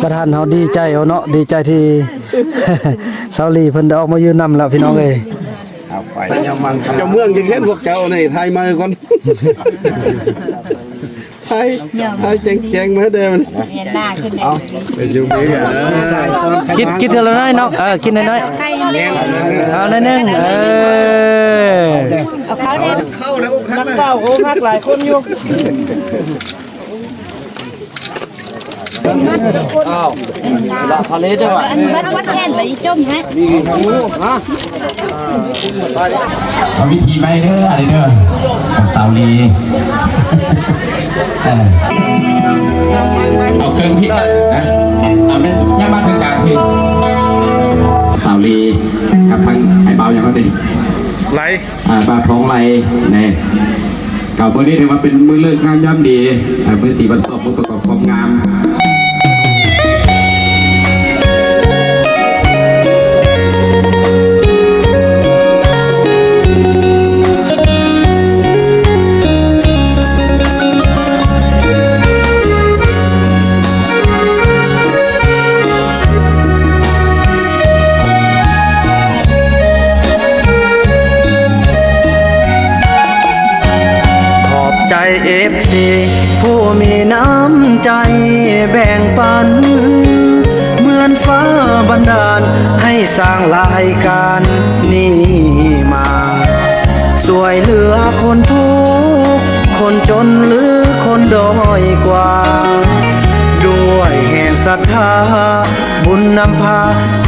ປະທານເຮົາດີໃຈເນາະ ດີໃຈທີ່ສາວລີເພິ່ນໄດ້ອອກມາຢູ່ນຳແລ້ວພີ່ນ້ອງເອີຍ. ເຈົ້າເມືອງຈະເຫັນພວກເຈົ້າໃນຖ່າຍມາກ່ອນ ຖ່າຍ ຖ່າຍແຈ້ງໆມາເດີ. ເງີຍໜ້າຂຶ້ນແດ່ ກິນ ກິນເທື່ອລະໜ້ອຍເນາະ ເອີ ກິນໜ້ອຍໆ ເອົາໜ້ອຍໜຶ່ງ ເອີ ເອົາເຂົ້າແດ່. ນັກຂ່າວໂອ້ ຮັກຫຼາຍຄົນຢູ່. ອ້າວ ລາທະເລເດີວ່າ ອັນວັດ ວັດແອນໄປຈົ່ມໃຫ້ ຮະ ເອົາວິທີໃໝ່ເດີ ອັນນີ້ເດີ ສາວລີ ເອີ ເອົາເຄື່ອງພີ້ນະ ເອົາແມ່ນ ຍັງມາເຄື່ອງກາງພີ້ ສາວລີ ກັບທາງອ້າຍບ່າວຫຍັງນັ້ນເດ ໄຫຼ ອ່າ ບ່າວທອງໄຫຼ ແນ່ ກໍມື້ນີ້ຖືວ່າເປັນມື້ເລີກງາມຍາມດີ ອ່າ ມື້ສີວັນສອບ ມື້ປະກອບຄວາມງາມ. ຂອບໃຈເອັຟຊີ ຜູ້ມີນ້ຳໃຈແບ່ງປັນ ເໝືອນຟ້າບັນດານໃຫ້ສ້າງລາຍການນີ້ມາ ຊ່ວຍເຫຼືອຄົນທຸກ ຄົນຈົນ ຫຼື ຄົນດ້ອຍກວ່າ ດ້ວຍແຮງສັດທາ ບຸນນຳພາ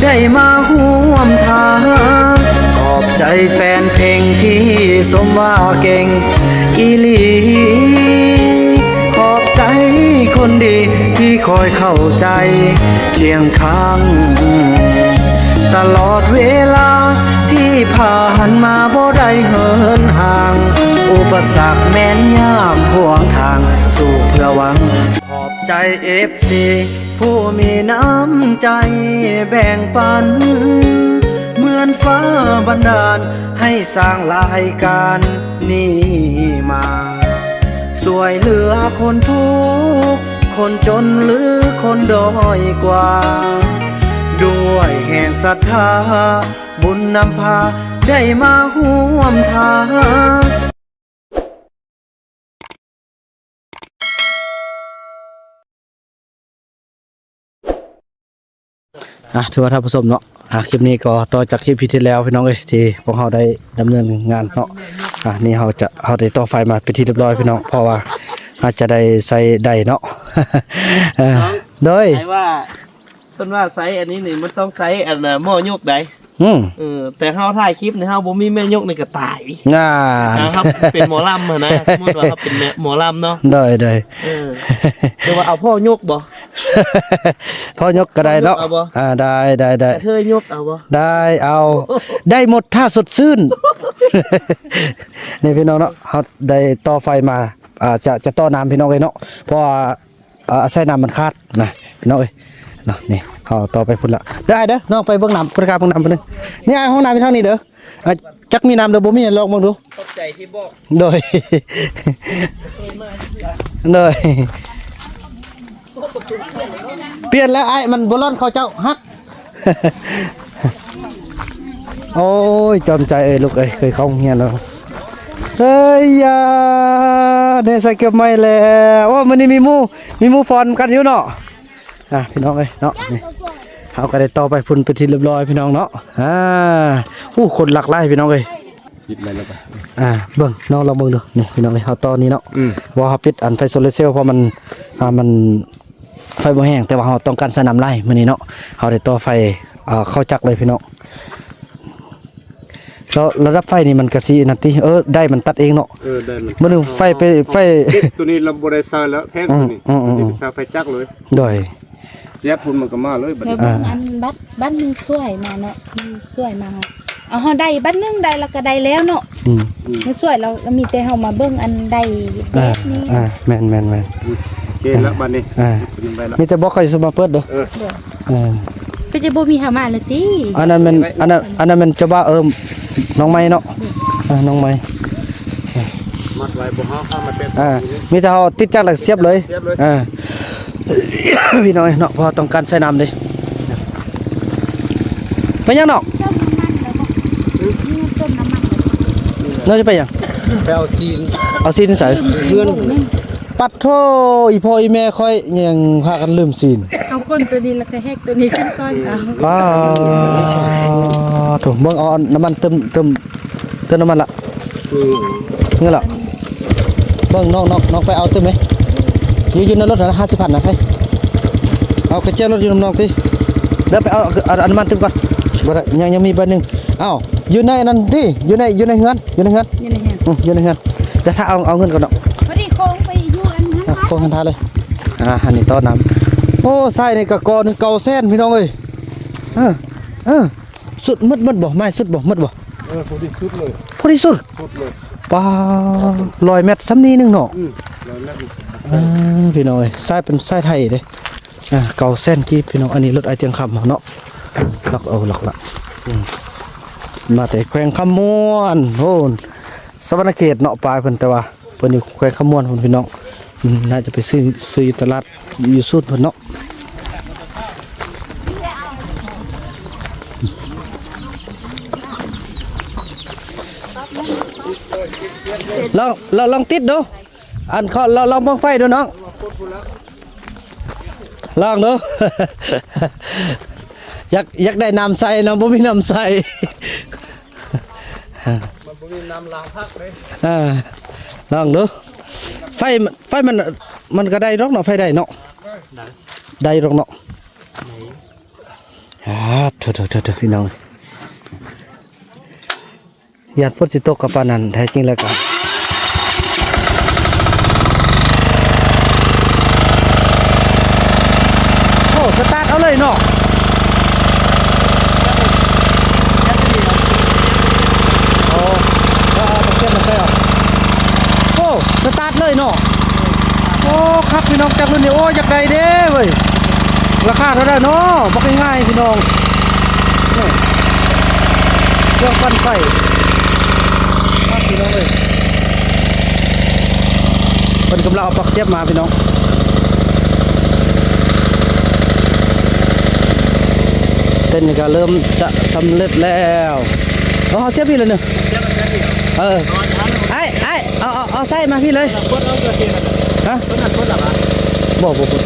ໄດ້ມາຮ່ວມທາງ ຂອບໃຈແຟນເພງທີ່ຊົມວ່າເກັ່ງອີ່ຫຼີ ຂອບໃຈຄົນດີທີ່ຄອຍເຂົ້າໃຈຄຽງຂ້າງ ຕະຫຼອດເວລາທີ່ຜ່ານມາບໍ່ໄດ້ເຫີນຫ່າງ ອຸປະສັກແມ່ນຍາກຂວາງທາງ ສູ້ເພື່ອຫວັງ ຂອບໃຈເອັຟຊີ ຜູ້ມີນ້ຳໃຈແບ່ງປັນ ເໝືອນຟ້າບັນດານໃຫ້ສ້າງລາຍການນີ້ມາ ຊ່ວຍເຫຼືອຄົນທຸກ ຄົນຈົນ ຫຼື ຄົນດ້ອຍກວ່າ ດ້ວຍແຮງສັດທາ ບຸນນຳພາໄດ້ມາຮ່ວມທາງ. ອ່ະ ຖືວ່າທ່ານຜູ້ຊົມເນາະ ອ່ະ ຄລິບນີ້ກໍຕໍ່ຈາກຄລິບທີ່ແລ້ວພີ່ນ້ອງເອີຍ ທີ່ພວກເຮົາໄດ້ດຳເນີນງານເນາະ ອ່ະ ນີ້ເຮົາຈະ ເຮົາໄດ້ຕໍ່ໄຟມາເປັນທີ່ຮຽບຮ້ອຍພີ່ນ້ອງ ເພາະວ່າອາດຈະໄດ້ໃຊ້ໄດ້ເນາະ ເອີ ໂດຍ ໃຫ້ວ່າ ເພິ່ນວ່າໃຊ້ອັນນີ້ນີ້ ມັນຕ້ອງໃຊ້ອັນນ່າ ໝໍຍົກໃດ ອືມ ເອີ ແຕ່ເຮົາຖ່າຍຄລິບນີ້ ເຮົາບໍ່ມີແມ່ຍົກນີ້ກໍຕາຍ ນານ ເຮົາເປັນໝໍລຳຫັ້ນນະ ສົມມຸດວ່າເຮົາເປັນແມ່ ໝໍລຳເນາະ ໂດຍ ໂດຍ ເອີ ຫຼືວ່າເອົາພໍ່ຍົກບໍ່ ພໍ່ຍົກກໍໄດ້ເນາະ ພໍ່ຍົກເອົາບໍ່ ອ່າ ໄດ້ ໄດ້ ໄດ້ ກະເທີຍຍົກເອົາບໍ່ ໄດ້ ເອົາ ໄດ້ໝົດຖ້າສົດຊື່ນ ນີ້ພີ່ນ້ອງເນາະ ເຮົາໄດ້ຕໍ່ໄຟມາ ອ່າ ຈະ ຈະຕໍ່ນ້ຳພີ່ນ້ອງເອີຍເນາະ ເພາະວ່າ ອ່າ ອາໄສນ້ຳມັນຂາດນະ ພີ່ນ້ອງເອີຍເນາະ ນີ້ເຮົາຕໍ່ໄປພຸ້ນລະ ເດີອ້າຍເດີ ນ້ອງໄປເບິ່ງນ້ຳ ໄປກາເບິ່ງນ້ຳພຸ້ນເດີ ນີ້ອ້າຍ ຫ້ອງນ້ຳຢູ່ທາງນີ້ເດີ ອ່າ ຈັກມີນ້ຳຫຼືບໍ່ມີ ລອງເບິ່ງດູ ຂອບໃຈທີ່ບອກ ໂດຍ ໂດຍ ປ່ຽນແລ້ວອ້າຍ ມັນບໍ່ລ້ອນ ເຂົາເຈົ້າຫັກ ໂອ້ຍ ຈອມໃຈເອີຍ ລູກເອີຍ ເຄີຍເຂົ້າໂຮງຮຽນແລ້ວ ເອີຍຢາ ໄດ້ໃສ່ເກີບໃໝ່ແລ້ວ ໂອ້ ມື້ນີ້ມີໝູ່ ມີໝູ່ຟ້ອນນຳກັນຢູ່ເນາະ ອ່າ ພີ່ນ້ອງເອີຍເນາະ ນີ້ ເຮົາກໍໄດ້ຕໍ່ໄປພຸ້ນເປັນທີ່ຮຽບຮ້ອຍພີ່ນ້ອງເນາະ ອ່າ ໂອ້ ຄົນຫຼາກຫຼາຍພີ່ນ້ອງເອີຍ ປິດໄວ້ແລ້ວກໍ ອ່າ ເບິ່ງ ນ້ອງລອງເບິ່ງດູ ນີ້ພີ່ນ້ອງເອີຍ ເຮົາຕໍ່ນີ້ເນາະ ອືມ ເພາະວ່າເຮົາປິດອັນໄຟໂຊລາເຊວ ເພາະມັນ ອ່າ ມັນ ໄຟບໍ່ແຮງ ແຕ່ວ່າເຮົາຕ້ອງການໃຊ້ນ້ຳຫຼາຍມື້ນີ້ເນາະ ເຮົາໄດ້ຕໍ່ໄຟ ເອີ ເຂົ້າຈັກເລີຍພີ່ນ້ອງ ລະດັບໄຟນີ້ມັນກະຊິນັ້ນຕິ ເອີ ໄດມັນຕັດເອງເນາະ ເອີ ໄດມັນ ມື້ໜຶ່ງໄຟໄປ ໄຟ ເຮັດໂຕນີ້ລະບໍ່ໄດ້ໃຊ້ແລ້ວ ແພງໂຕນີ້ ອືມໆໆ ໄປໃຊ້ໄຟຈັກເລີຍ ໂດຍ ສຽບພຸ້ນມັນກໍມາເລີຍບັດນີ້ ແລ້ວເບິ່ງອັນບັດ ບັດໜຶ່ງຊ່ວຍມາເນາະ ຊ່ວຍມາ ເອົາ ເຮົາໄດ້ບັດໜຶ່ງໄດ້ລະກະໄດ້ແລ້ວເນາະ ອືມ ມື້ຊ່ວຍລະ ລະມີແຕ່ເຮົາມາເບິ່ງອັນໄດ້ແບບນີ້ ອ່າ ແມ່ນໆໆ ອືມ ໂອເຄລະບັດນີ້ ອ່າ ມີແຕ່ບອກຂ້ອຍຊິມາເປີດເດີ ເອີ ເອີ ຄືຈະບໍ່ມີເຮົາມາລະຕິ ອັນນັ້ນແມ່ນ ອັນນັ້ນ ອັນນັ້ນແມ່ນເຈົ້າບ່າວ ເອີ ນ້ອງໃໝ່ເນາະ ເອີ ນ້ອງໃໝ່ ມັດໄວ້ບໍ່ ເຮົາເອົາມາເປັນ ອ່າ ມີແຕ່ເຮົາຕິດຈັກແລ້ວສຽບເລີຍ ສຽບເລີຍ ອ່າ ພີ່ນ້ອງເນາະ ເພາະຕ້ອງການໃຊ້ນ້ຳເດ້. ໄປຫຍັງນ້ອງ? ເຕີມນ້ຳມັນແລ້ວບໍ່? ເອີ ເຕີມນ້ຳມັນແລ້ວ. ນ້ອງຈະໄປຫຍັງ? ໄປເອົາຊີ້ນ. ເອົາຊີ້ນໃສ? ເຮືອນ. ປັດໂທ ອີພໍ່ອີແມ່ຂ້ອຍຍັງພາກັນລືມຊີ້ນ. ເອົາຄົນໂຕນີ້ແລ້ວກະແຮກໂຕນີ້ຂຶ້ນກ່ອນເອົາ. ປາໂທ ເບິ່ງເອົານ້ຳມັນເຕີມ ເຕີມ ເຕີມນ້ຳມັນລະ. ນີ້ລະ ເບິ່ງນ້ອງ ນ້ອງ ນ້ອງໄປເອົາຕື່ມເດ້ ຢູ່ ຢູ່ໃນລົດຫັ້ນນະ ຫ້າສິບພັນນະ ໄປເອົາກະແຈລົດຢູ່ນຳນ້ອງຕິ. ເດີ ໄປເອົາ ເອົາ ເອົານ້ຳມັນຕື່ມກ່ອນ. ບໍ່ໄດ້ ຍັງ ຍັງມີໃບໜຶ່ງ. ເອົ້າ ຢູ່ໃນນັ້ນຕິ ຢູ່ໃນ ຢູ່ໃນເຮືອນ ຢູ່ໃນເຮືອນ ຢູ່ໃນເຮືອນ ອື ຢູ່ໃນເຮືອນ. ດຽວຖ້າເອົາ ເອົາເງິນກ່ອນເນາະ ພໍດີໂຄ້ງໄປຢູ່ອັນນັ້ນ ໂຄ້ງຫັ້ນທ່າເລີຍ. ອ່າ ອັນນີ້ຕໍ່ນ້ຳ. ໂອ້ ຊາຍນີ້ກະກໍໜຶ່ງເກົ້າແສນ ພີ່ນ້ອງເອີຍ. ເອີ ເອີ ສຸດໝົດ ໝົດບໍ່? ໄມ້ສຸດບໍ່? ໝົດບໍ່? ເອີ ພໍດີສຸດເລີຍ ພໍດີສຸດ ສຸດເລີຍ. ປາ ຮ້ອຍແມັດສ່ຳນີ້ໜຶ່ງເນາະ. ອືມ ຮ້ອຍແມັດ. ເອີ ພີ່ນ້ອງເອີຍ ຊາຍເປັນຊາຍໄທເດ້. ອ່າ ເກົ້າແສນກີບ ພີ່ນ້ອງ. ອັນນີ້ລົດອ້າຍຕຽງຄຳເຮົາເນາະ. ລັອກ ເອົາລັອກລະ. ອືມ ມາແຕ່ແຂວງຄຳມ່ວນ ໂອ້ ສະຫວັນນະເຂດເນາະ ປາຍເພິ່ນ ແຕ່ວ່າ ເພິ່ນຢູ່ແຂວງຄຳມ່ວນພຸ້ນ ພີ່ນ້ອງ. ອືມ ໜ້າຈະໄປຊື້ ຊື້ຢູ່ຕະຫຼາດ ຢູ່ສູນເພິ່ນເນາະ. ລອງ ລອງ ລອງຕິດດູ ອັນ ຂໍ ລອງ ລອງເບິ່ງໄຟດູນ້ອງ ລອງດູ. ຢາກ ຢາກໄດ້ນ້ຳໃສ່ເນາະ ບໍ່ມີນ້ຳໃສ່. ມັນບໍ່ມີນ້ຳລ້າງຜັກເດ້. ເອີ ລອງດູ ໄຟ ໄຟມັນ ມັນກະໄດ້ດອກເນາະ ໄຟໄດ້ເນາະ ໄດ້ ໄດ້ດອກເນາະ. ໄດ້ ອ່າ ໂທ ໂທ ໂທ ພີ່ນ້ອງ ຢ້ານຝົນຊິຕົກກະປານນັ້ນ ແທ້ຈິງແລ້ວກະ ໂອ້ ສະຕາດເອົາເລີຍເນາະ. ໂອ້ ເອົາ ເອົາ ເອົາ ເອົາ ໂອ້ ສະຕາດເລີຍເນາະ. ໂອ້ ຄັກພີ່ນ້ອງ ຈັກລຸ້ນນີ້ ໂອ້ ຢາກໄດ້ເດ້ເວີຍ. ລາຄາເທົ່າໃດເນາະ? ບໍ່ງ່າຍໆ ພີ່ນ້ອງ ເຄື່ອງປັ່ນໄຟ ມາ ພີ່ນ້ອງເອີຍ. ເພິ່ນກຳລັງເອົາປັກສຽບມາ ພີ່ນ້ອງ. ເຕັນນີ້ກະເລີ່ມຈະສຳເລັດແລ້ວ. ເອົາ ເຮົາສຽບພີ້ລະໜຶ່ງ. ເອີ ອ້າຍ ອ້າຍ ເອົາ ເອົາ ເອົາໃສ່ມາພີ້ເລີຍ. ຮະ? ບໍ່ ບໍ່ ບໍ່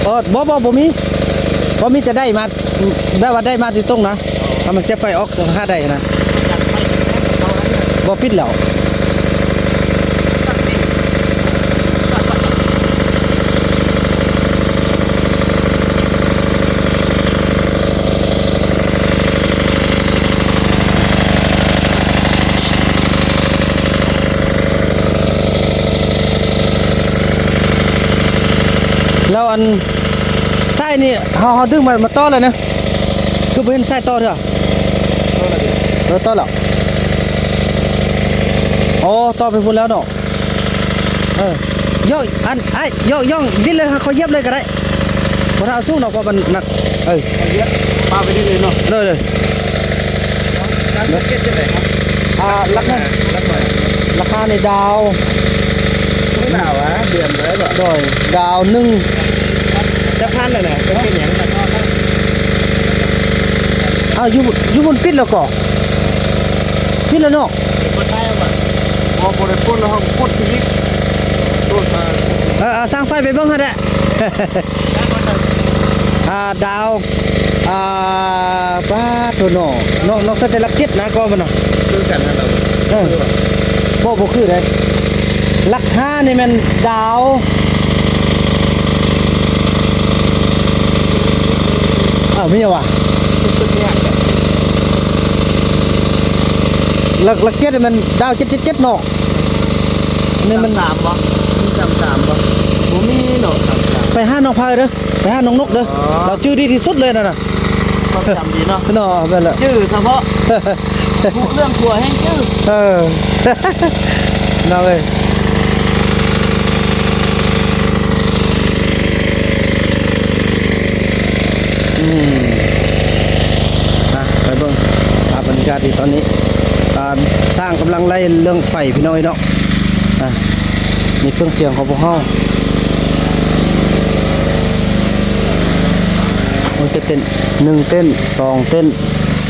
ເອີ ບໍ່ ບໍ່ ບໍ່ມີ ບໍ່ມີ ແຕ່ໄດ້ມາ ແບບວ່າໄດ້ມາໂດຍຕົງນະ. ເອົາມາສຽບໄຟອອກ ຫາໄດ້ນະ. ບໍ່ ປິດແລ້ວ. ແລ້ວອັນ ສາຍນີ້ ເຮົາ ເຮົາດຶງມາ ມາຕໍ່ແລ້ວນະ ຄືບໍ່ເຫັນສາຍຕໍ່ເທື່ອ. ຕໍ່ແລ້ວຕິ? ເອີ ຕໍ່ແລ້ວ. ອໍ ຕໍ່ໄປພຸ້ນແລ້ວເນາະ. ເອີ ຢອກ ອັນ ອ້າຍ ຢອກ ຢອກ ດິນເລີຍ ເຮົາຢຽບເລີຍກະໄດ້. ບໍ່ຖ້າເອົາສູງດອກ ເພາະມັນໜັກ. ເອີ ເອົາຢຽບ ປາໄປດິນເລີຍເນາະ. ເລີຍ ເລີຍ. ຫຼັກເຈັດຈັ່ງໃດ? ອ່າ ຫຼັກ ຫຼັກ ລາຄາໃນດາວ ດາວອະ ເດືອນເລີຍບໍ່? ໂດຍ ດາວໜຶ່ງ. ຈັກພັນແລ້ວນະ? ເປັນຫຍັງ? ອ້າວ ຢູ່ ຢູ່ພຸ້ນປິດແລ້ວກໍ? ຜິດແລ້ວເນາະ. ບໍ່ ບໍ່ໄດ້ປົດແລ້ວ ເຮົາກໍປົດອີກ. ເອີ ເອົາຊ່າງໄຟໄປເບິ່ງຫັ້ນແຫຼະ. ອ່າ ດາວ ອ່າ ປາໂທເນາະ ນ້ອງ ນ້ອງໃສ່ແຕ່ຫຼັກເຈັດນະ ກໍມັນນະ ຄືກັນຫັ້ນລະ. ເອີ ບໍ່ ບໍ່ຄືເດ້. ຫຼັກຫ້ານີ້ແມ່ນດາວ. ອ້າວ ມີຫຍັງວະ? ຫຼັກ ຫຼັກເຈັດນີ້ແມ່ນດາວເຈັດເຈັດເຈັດເນາະ. ນີ້ມັນ ສາມສາມບໍ່? ມີສາມສາມບໍ່? ບໍ່ມີເນາະ ສາມສາມ. ໄປຫານ້ອງພາຍເດີ ໄປຫານ້ອງນົກເດີ. ອໍ ລາວຈື່ດີທີ່ສຸດເລີຍນັ້ນນະ. ຄວາມຈຳດີເນາະ. ເນາະ ແມ່ນແຫຼະ ຈື່ສະເພາະ ເລື່ອງຜົວແຮ່ງຈື່. ເອີ ນ້ອງເອີຍ. ອືມ ອ່ະ ໄປເບິ່ງພາບບັນຍາກາດທີ່ຕອນນີ້ ອ່າ ຊ່າງກຳລັງໄລ່ເລື່ອງໄຟ ພີ່ນ້ອງເອີຍເນາະ. ອ່ະ ນີ້ເຄື່ອງສຽງຂອງພວກເຮົາ ມັນຈະເຕັ້ນ ໜຶ່ງເຕັ້ນ ສອງເຕັ້ນ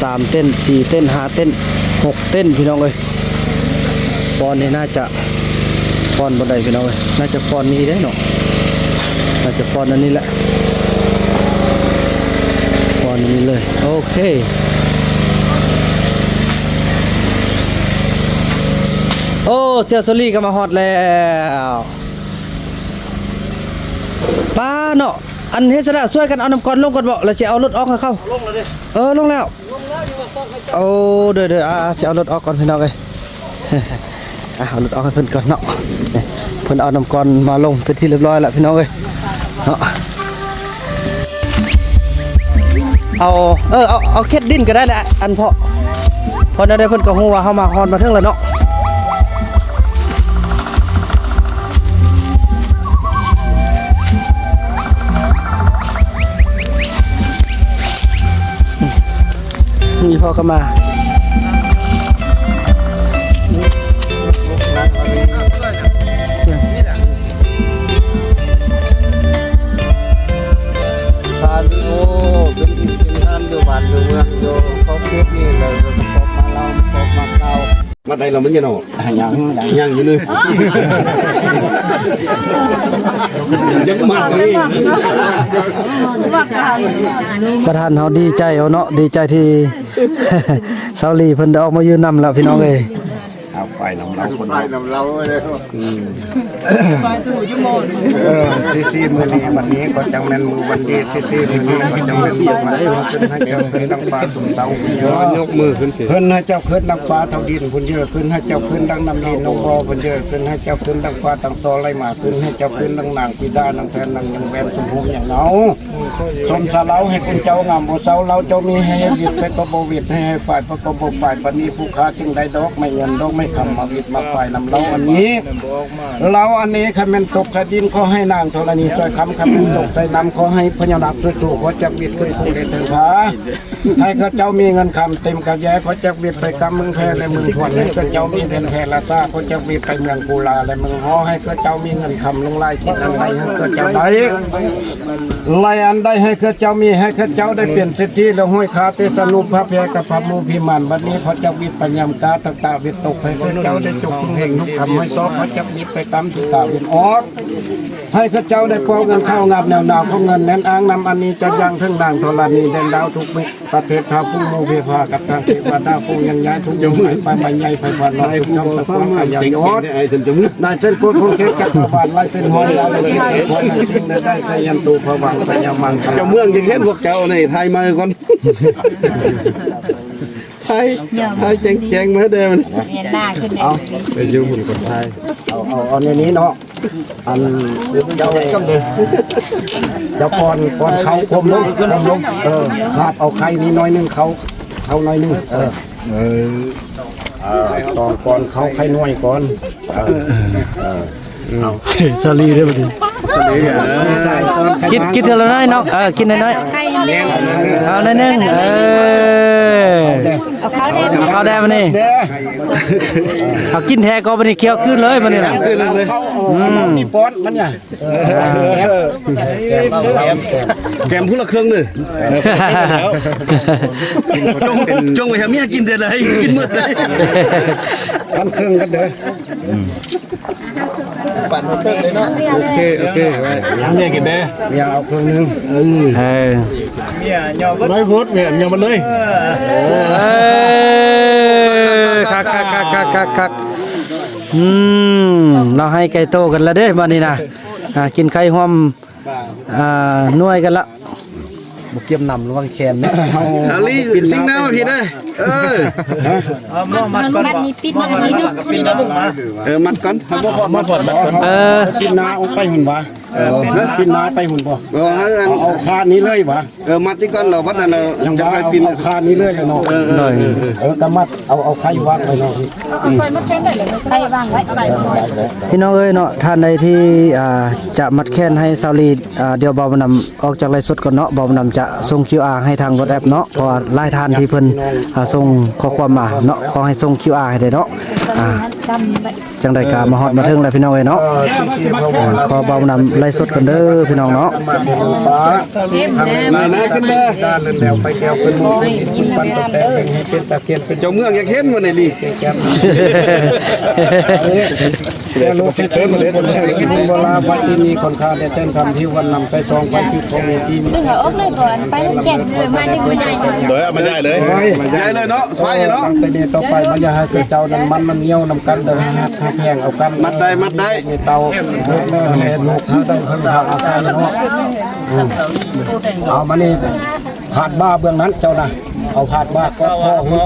ສາມເຕັ້ນ ສີ່ເຕັ້ນ ຫ້າເຕັ້ນ ຫົກເຕັ້ນ ພີ່ນ້ອງເອີຍ. ຟອນນີ້ໜ້າຈະ ຟອນບ່ອນໃດພີ່ນ້ອງເອີຍ? ໜ້າຈະຟອນນີ້ເດ້ເນາະ ໜ້າຈະຟອນອັນນີ້ແຫຼະ ຟອນນີ້ເລີຍ. ໂອເຄ ໂອ້ ເຊວສາລີກໍມາຮອດແລ້ວ ປ້າເນາະ. ອັນເຮັດຊະນະ ຊ່ວຍກັນເອົານ້ຳກ້ອນລົງກ່ອນເບາະ ແລ້ວຊິເອົາລົດອອກໃຫ້ເຂົາ. ລົງແລ້ວເດ້ ເອີ ລົງແລ້ວ ລົງແລ້ວ ຢູ່ວ່າຊອກໃຫ້ເຈົ້າ. ໂອ້ ໂດຍໆ ອ່າ ຊິເອົາລົດອອກກ່ອນພີ່ນ້ອງເອີຍ ອ່າ ເອົາລົດອອກໃຫ້ເພິ່ນກ່ອນເນາະ. ນີ້ ເພິ່ນເອົານ້ຳກ້ອນມາລົງເປັນທີ່ຮຽບຮ້ອຍແລ້ວພີ່ນ້ອງເອີຍເນາະ. ເອົາ ເອີ ເອົາ ເອົາເຂັດດິນກໍໄດ້ແຫຼະ ອັນເພາະ ເພາະແນວໃດເພິ່ນກໍຮູ້ວ່າເຮົາມາຮອດມາເຖິງແລ້ວເນາະ. ນີ້ພໍ່ກໍມາ ພາລິໂອ ເປັນທີ່ເປັນງານຢູ່ບ້ານຢູ່ເມືອງຢູ່ຂອບເຂດນີ້ແຫຼະ ກໍມາລາວ ກໍມາລາວ. ມາໄດ້ແລ້ວມັນຍັງເນາະ ຍັງ ຍັງ ຍັງຢູ່ເລີຍ ຍັງມາກກວ່ານີ້. ປະທານເຮົາດີໃຈເນາະ ດີໃຈທີ່ ຊາວລີເພິ່ນໄດ້ອອກມາຢູ່ນຳແລ້ວພີ່ນ້ອງເອີຍ. ເອົາໄຟນຳລາວຄົນ ໄຟນຳລາວເດີ ອືມ ໄຟສະຫູຢູ່ໝໍ້ ເອີ ຊິໆ ມື້ນີ້ ວັນນີ້ກໍຈັ່ງແມ່ນມື້ວັນດີ ຊິໆ ມື້ນີ້ກໍຈັ່ງແມ່ນມື້ວັນດີ ຂຶ້ນໃຫ້ເຈົ້າຂຶ້ນດັ່ງຟ້າສູງເຕົາພຸ້ນເດີ ຍົກມືຂຶ້ນຊິ ຂຶ້ນໃຫ້ເຈົ້າຂຶ້ນດັ່ງຟ້າເທົ່າດິນພຸ້ນເດີ ຂຶ້ນໃຫ້ເຈົ້າຂຶ້ນດັ່ງນ້ຳລິນໜອງບໍ່ພຸ້ນເດີ ຂຶ້ນໃຫ້ເຈົ້າຂຶ້ນດັ່ງຟ້າຕັ້ງຕໍໄຫຼມາ ຂຶ້ນໃຫ້ເຈົ້າຂຶ້ນດັ່ງນາງທິດານາງແທນນາງຍາງແວ່ນສົມໂຮມຍາງເນົາ. ສົມສາລາວໃຫ້ຄຸນເຈົ້າງາມບໍ່ເຊົາ ລາວເຈົ້າມີໃຫ້ເຮັດ ວິດໄປກໍບໍ່ວິດ ໃຫ້ໃຫ້ຝາຍໄປກໍບໍ່ຝາຍ ບັດນີ້ຜູ້ຂ້າຈຶ່ງໄດ້ດອກໄມ້ເງິນດອກໄມ້ຄຳມາວິດມາຝາຍນຳລາວອັນນີ້ ລາວອັນນີ້ ຄັນແມ່ນຕົກໃສ່ດິນ ຂໍໃຫ້ນາງທໍລະນີຊ່ອຍຄຳ ຄັນແມ່ນຕົກໃສ່ນ້ຳ ຂໍໃຫ້ພະຍານາກຊ່ວຍສູ້ ຂໍຈັກວິດຂຶ້ນພູເດດເທີພາ ໃຫ້ເຂົາເຈົ້າມີເງິນຄຳເຕັມກະແຍ ຂໍຈັກວິດໄປກຳເມືອງແພ ແລະ ເມືອງພວນ ໃຫ້ເຂົາເຈົ້າມີແຜ່ນແພລາຊາ ຂໍຈັກວິດໄປເມືອງກູລາ ແລະ ເມືອງຫໍ ໃຫ້ເຂົາເຈົ້າມີເງິນຄຳຫຼວງຫຼາຍ ຄິດອັນໃດໃຫ້ເຂົາເຈົ້າໄດ້ ໄລ່ອັນໃດໃຫ້ເຂົາເຈົ້າມີ ໃຫ້ເຂົາເຈົ້າໄດ້ເປັນເສດຖີ ແລະ ຫ້ອຍຄາເຕຊານຸພາແພກັບພະໝູພິມານ ບັດນີ້ເຂົາເຈົ້າວິດໄປຍາມກາ ທັກຕາເວັດຕົກ ໃຫ້ເຂົາເຈົ້າໄດ້ຈົກທຸງເຮັງທຸກຄຳ ໃຫ້ຊອກເຂົາເຈົ້າວິດໄປຕາມທິດຕາເວັນອອກ ໃຫ້ເຂົາເຈົ້າໄດ້ເປົ່າເງິນເຂົ້າງາບແນວໜາວ ເຂົ້າເງິນແໜ້ນອ້າງນຳອັນນີ້ ຈະຍັງເຖິງນາງທໍລະນີແດນດາວທຸກມິດ ປະເທດທາວຝູງໝູ່ເພພາ ກັບທາງເທວະດາຝູງຍັງຍ້າຍທຸກໝູ່ໄປໄປໃໝ່ໃຫຍ່ໄປພານອກທຸກຊ່ອງສະພາບຂະຫຍາຍອອກ ນາຍເຊັ່ນໂກດພົງເຂດຈັກກະວານໄລ່ເປັນຮ້ອຍລາວ ແລະ ເຂດໄດ້ພອນໃນສິ່ງໃດໄດ້ໄຊຍັນຕຸພະວັງໄຊຍະມັງຄະລາ ເຈົ້າເມືອງຈຶ່ງເຫັນພວກເຈົ້ານີ້ ຖ່າຍມາກ່ອນ ຖ່າຍ ຖ່າຍແຈ້ງໆ ມາເດີ ແມ່ນໜ້າຂຶ້ນເດ້ ເອົາ ໄປຢູ່ຫຸ້ນກ່ອນ ຖ່າຍ ເອົາ ເອົາ ເອົາແນວນີ້ເນາະ ອັນເຈົ້າ ເຈົ້າກ່ອນ ກ່ອນເຂົ້າກົ້ມລົງ ກົ້ມລົງ ເອີ ຄາບເອົາໄຂ່ນີ້ໜ້ອຍໜຶ່ງ ເຂົ້າ ເຂົ້າໜ້ອຍໜຶ່ງ ເອີ ເອີ ຕ້ອງກ່ອນເຂົ້າໄຂ່ນ້ອຍກ່ອນ ເອີ ເອີ ເອົາ ສາລີເດ້ບັດນີ້ ສາລີ ເອີ ກິນ ກິນເທື່ອລະໜ້ອຍເນາະ ເອີ ກິນໜ້ອຍໆ ເອົາໜ້ອຍໜຶ່ງ ເອີ ເອົາເຂົ້າແດ່ ເອົາເຂົ້າແດ່ບັດນີ້ ເອົາກິນແທ້ກໍບັດນີ້ ຄຽວກືນເລີຍບັດນີ້ນະ ເອົາເຂົ້າ ເອົາເຂົ້ານີ້ປ້ອນມັນນະ ເອີ ແກມຜູ້ລະເຄິ່ງເດີ ຈົ່ງ ຈົ່ງໄວ້ໃຫ້ເມຍກິນເດີ ໃຫ້ກິນໝົດເລີຍ ປັນເຄິ່ງກັນເດີ ປັນເຄິ່ງເລີຍເນາະ ໂອເຄ ໂອເຄ ໄວ້ ເມຍກິນເດີ ເມຍເອົາເຄິ່ງໜຶ່ງ ເອີ ເອີ ເມຍຍອມ ໄວ້ໂພດ ເມຍຍອມມັນເລີຍ ເອີ ຄັກໆໆໆໆ ອືມ ລາວໃຫ້ໄກ່ໂຕກັນລະເດ້ ບັດນີ້ນະ ອ່າ ກິນໄຂ່ຮ່ວມ ອ່າ ໜ່ວຍກັນລະ ບໍ່ກຽມນຳລະວັງແຂນນະ ອາລີ ຊິງນາມາພີ້ເດີ ເອີ ມັດນີ້ປິດ ມັດນີ້ເນາະ ເອີ ມັດກ່ອນ ເອີ ປິ່ນໜ້າອອກໄປພຸ້ນຫວາ ເອີ ປິ່ນໜ້າໄປພຸ້ນບໍ່ ເອີ ເອົາ ເອົາຄານີ້ເລີຍຫວາ ເອີ ມັດນີ້ກ່ອນ ລະບັດນັ້ນລະ ຍັງວ່າ ຈະຄ່ອຍປິ່ນ ເອົາຄານີ້ເລີຍລະເນາະ ເອີ ເອີ ເອີ ເອີ ເອີ ກະມັດ ເອົາ ເອົາໄຂ່ວາງໄວ້ເນາະ ໄຂ່ວາງໄວ້ ພີ່ນ້ອງເອີຍເນາະ ທ່ານໃດທີ່ ອ່າ ຈະມັດແຂນໃຫ້ສາວລີ ອ່າ ດຽວເບົານຳອອກຈາກໄລຟ໌ສົດກ່ອນເນາະ ເບົານຳຈະສົ່ງຄິວອາໃຫ້ທາງວັອດແອັບເນາະ ເພາະວ່າຫຼາຍທ່ານທີ່ເພິ່ນ ອ່າ ສົ່ງຂໍ້ຄວາມມາເນາະ ຂໍໃຫ້ສົ່ງຄິວອາໃຫ້ໄດ້ເນາະ ອ່າ ຈັ່ງໃດກໍມາຮອດມາເຖິງແລ້ວພີ່ນ້ອງເອີຍເນາະ ອ່າ ຂໍເບົານຳໄລຟ໌ສົດກ່ອນເດີພີ່ນ້ອງເນາະ ເຫັນແດ່ ມານະຂຶ້ນເດີ ເຈົ້າເມືອງຢາກເຫັນບໍ່ນີ້ລີ ເສຍສະເປັກເຄີນໝົດເລີຍ ເວລາໄຟທີ່ມີຄ່ອນຂ້າງໄດ້ແຈ້ງຄຳທີ່ວັນນຳໄປສອງໄຟທີ່ຂອງທີ່ມີ ດຶງເອົາອອກເລີຍບໍ່ ອັນໄຟມັນແກ່ນເລີຍ ມາດຶງມາໃຫຍ່ ໂດຍເອົາມາໃຫຍ່ເລີຍ ໃຫຍ່ເລີຍເນາະ ໄຟເນາະ ຕັ້ງແຕ່ນີ້ຕໍ່ໄປ ມັນຢ່າໃຫ້ເຈົ້ານັ້ນມັນ ມັນຍ່ຽວນຳກັນເດີ ຮັກຮັກແພງເອົາກັນ ມັດໄດ້ ມັດໄດ້ ໃຫ້ເຕົ້າ ໃຫ້ລູກ ໃຫ້ໄດ້ເພິ່ງພາອາໄສເນາະ ເອົາມານີ້ ພາດບ່າເບື້ອງນັ້ນເຈົ້ານະ ເອົາພາດບ່າກອດຄໍພຸ້ນ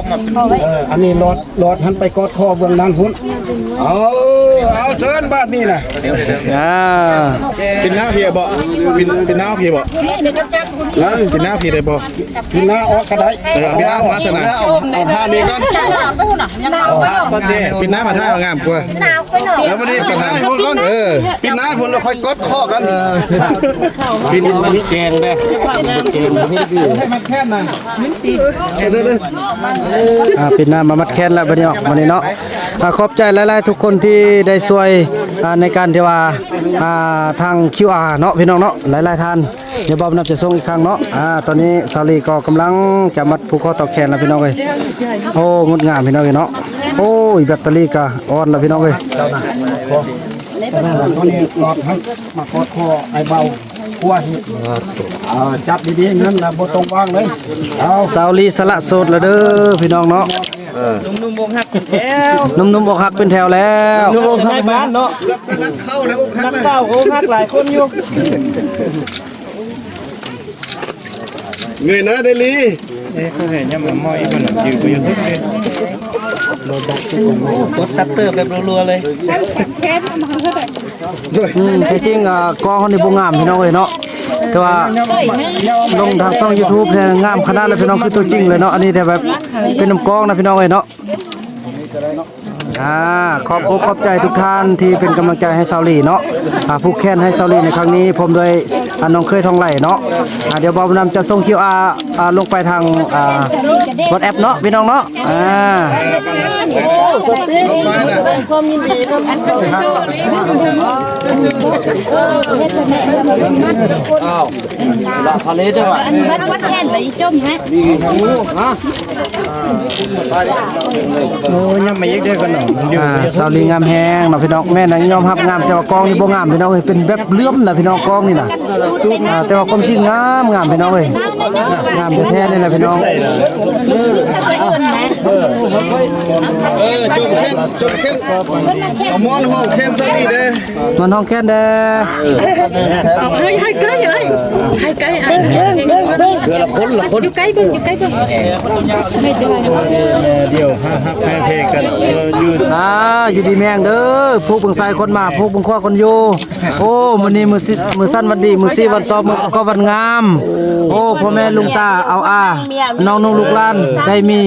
ເອີ ອັນນີ້ລອດ ລອດຫັ້ນໄປກອດຄໍເບື້ອງນັ້ນພຸ້ນ ເອົາ ເອົາເຊີນບາດນີ້ນະ ອ່າ ປິ່ນໜ້າພີ້ບໍ່ ປິ່ນ ປິ່ນໜ້າພີ້ບໍ່ ເອີ ປິ່ນໜ້າພີ້ໄດ້ບໍ່ ປິ່ນໜ້າອອກກໍໄດ້ ເອີ ປິ່ນໜ້າມາຊັ້ນນະ ເອົາທ່ານີ້ກ່ອນ ປິ່ນໜ້າມາທ່າງາມກວ່າ ແລ້ວບັດນີ້ປະທານ ເອີ ປິ່ນໜ້າພຸ້ນແລ້ວຄ່ອຍກອດຄໍກັນ ເອີ ປິ່ນໜ້າແກງເດ້ ແກງບໍ່ໃຫ້ດື້ ອ່າ ປິ່ນໜ້າມາມັດແຂນແລ້ວບັດນີ້ເນາະ ບັດນີ້ເນາະ ອ່າ ຂອບໃຈຫຼາຍໆທຸກຄົນທີ່ໄດ້ຊ່ວຍ ອ່າ ໃນການທີ່ວ່າ ອ່າ ທາງຄິວອາເນາະ ພີ່ນ້ອງເນາະ ຫຼາຍໆທ່ານ ດຽວບ່າວນຳຈະສົ່ງອີກຄັ້ງເນາະ ອ່າ ຕອນນີ້ສາວລີກໍກຳລັງຈະມັດຜູກຄໍຕໍ່ແຂນແລ້ວພີ່ນ້ອງເອີຍ ໂອ້ ງົດງາມພີ່ນ້ອງເອີຍເນາະ ໂອ້ຍ ແບັດເຕີຣີກໍອ່ອນແລ້ວພີ່ນ້ອງເອີຍ ເຈົ້ານະ ມາກອດຄໍອ້າຍເບົາ ອ່າ ຈັບດີໆ ເງິນນະບໍ່ຕ້ອງວາງເລີຍ ເອົາ ສາວລີສະຫຼະໂສດແລ້ວເດີພີ່ນ້ອງເນາະ ເອີ ໜຸ່ມໆອົກຫັກເປັນແຖວ ໜຸ່ມໆອົກຫັກເປັນແຖວແລ້ວ ໜຸ່ມອົກຫັກເນາະ ນັກຂ່າວອົກຫັກຫຼາຍຄົນຢູ່ ເງີຍໜ້າໄດ້ລີ ເອີ ເຂົາເຫັນຍາມມາໝໍ້ອີກບໍ່ນະ ຈື່ບໍ່ຢູ່ທຸກເດ້ ກົດຊັດເຕີແບບລັວໆເລີຍ ອືມ ແທ້ຈິງ ອ່າ ກ້ອງເຮົານີ້ບໍ່ງາມພີ່ນ້ອງເອີຍເນາະ ແຕ່ວ່າລົງທາງຊ່ອງຢູທູບແທ້ງາມຂະໜາດເລີຍພີ່ນ້ອງ ຄືຕົວຈິງເລີຍເນາະ ອັນນີ້ແຕ່ແບບເປັນນຳກ້ອງນະພີ່ນ້ອງເອີຍເນາະ ອ່າ ຂອບອົກຂອບໃຈທຸກທ່ານທີ່ເປັນກຳລັງໃຈໃຫ້ສາວລີເນາະ ອ່າ ຜູກແຂນໃຫ້ສາວລີໃນຄັ້ງນີ້ ພ້ອມດ້ວຍ ອ່າ ນ້ອງເຂີຍທອງໄຫຼເນາະ ອ່າ ດຽວບ່າວນຳຈະສົ່ງຄິວອາ ອ່າ ລົງໄປທາງ ອ່າ ວັອດແອັບເນາະ ພີ່ນ້ອງເນາະ ອ່າ ອ້າວ ລະທະເລເດີວ່າ ອັນວັດ ວັດແອນໄປຈົ່ມໃຫ້ ນີ້ ຮະ ໂອ້ ຍຳມາອີກເດີຂະໜົມ ອ່າ ສາວລີງາມແຮງເນາະພີ່ນ້ອງ ແມ່ນນະ ຍອມຮັບງາມ ແຕ່ວ່າກ້ອງນີ້ບໍ່ງາມພີ່ນ້ອງເອີຍ ເປັນແບບເຫຼື້ອມນະພີ່ນ້ອງ ກ້ອງນີ້ນະ ອ່າ ແຕ່ວ່າຄວາມຈິງງາມ ງາມພີ່ນ້ອງເອີຍ ງາມແທ້ໆເລີຍນະພີ່ນ້ອງ ເອີ ຈົມແຂນ ຈົມແຂນ ເອົາໝອນຫ້ອງແຂນຊະນີ້ເດ້ ໝອນຫ້ອງແຂນເດ້ ເອົາໃຫ້ ໃຫ້ໃກ້ ໃຫ້ ໃຫ້ໃກ້ ອ່ະ ເທື່ອລະຄົນລະຄົນ ຢູ່ໃກ້ເບິ່ງ ຢູ່ໃກ້ເບິ່ງ ດຽວຫາຮັກຫາແພງກັນ ເອີ ຢູ່ ອ່າ ຢູ່ດີມີແຮງເດີ ຜູ້ເບິ່ງຊາຍຄົນມາ ຜູ້ເບິ່ງຄອກຄົນຢູ່ ໂອ້ ມື້ນີ້ມື້ຊິ ມື້ຊັ້ນວັນດີ ມື້ຊີ້ວັນຊອບ ມື້ປະກອບວັນງາມ ໂອ້ ພໍ່ແມ່ລຸງຕາ ອາວອາ ນ້ອງນຸ່ງລູກຫຼານ ໄດ້ມີ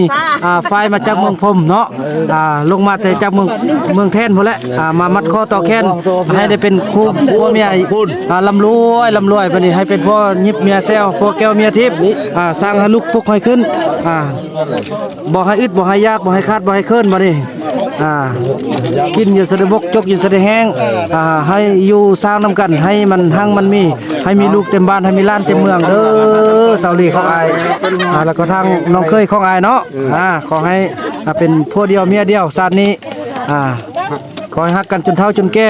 ອ່າ ຝ່າຍມາຈາກເມືອງພົມເນາະ ອ່າ ລົງມາແຕ່ຈາກເມືອງ ເມືອງແທ່ນພຸ້ນແຫຼະ ອ່າ ມາມັດຄໍຕໍ່ແຂນ ໃຫ້ໄດ້ເປັນຄູ່ຜົວເມຍ ອ່າ ລ່ຳລວຍ ລ່ຳລວຍ ບັດນີ້ໃຫ້ເປັນຜົວຫຍິບເມຍແຊວ ຜົວແກ້ວເມຍທິບ ອ່າ ສ້າງໃຫ້ລຸກປຸກໃຫ້ຂຶ້ນ ອ່າ ບໍ່ໃຫ້ອຶດ ບໍ່ໃຫ້ຢາກ ບໍ່ໃຫ້ຂາດ ບໍ່ໃຫ້ເຂີນ ບັດນີ້ ອ່າ ກິນຢູ່ສະໄດບົກ ຈົກຢູ່ສະໄດແຫ້ງ ອ່າ ໃຫ້ຢູ່ສ້າງນຳກັນ ໃຫ້ມັນຮັ່ງມັນມີ ໃຫ້ມີລູກເຕັມບ້ານ ໃຫ້ມີຫຼານເຕັມເມືອງເດີ ສາວຫຼີຂອງອ້າຍ ອ່າ ແລ້ວກໍທາງນ້ອງເຂີຍຂອງອ້າຍເນາະ ອ່າ ຂໍໃຫ້ ອ່າ ເປັນຜົວດຽວເມຍດຽວຊາດນີ້ ອ່າ ຂໍໃຫ້ຮັກກັນຈົນເຖົ້າຈົນແກ່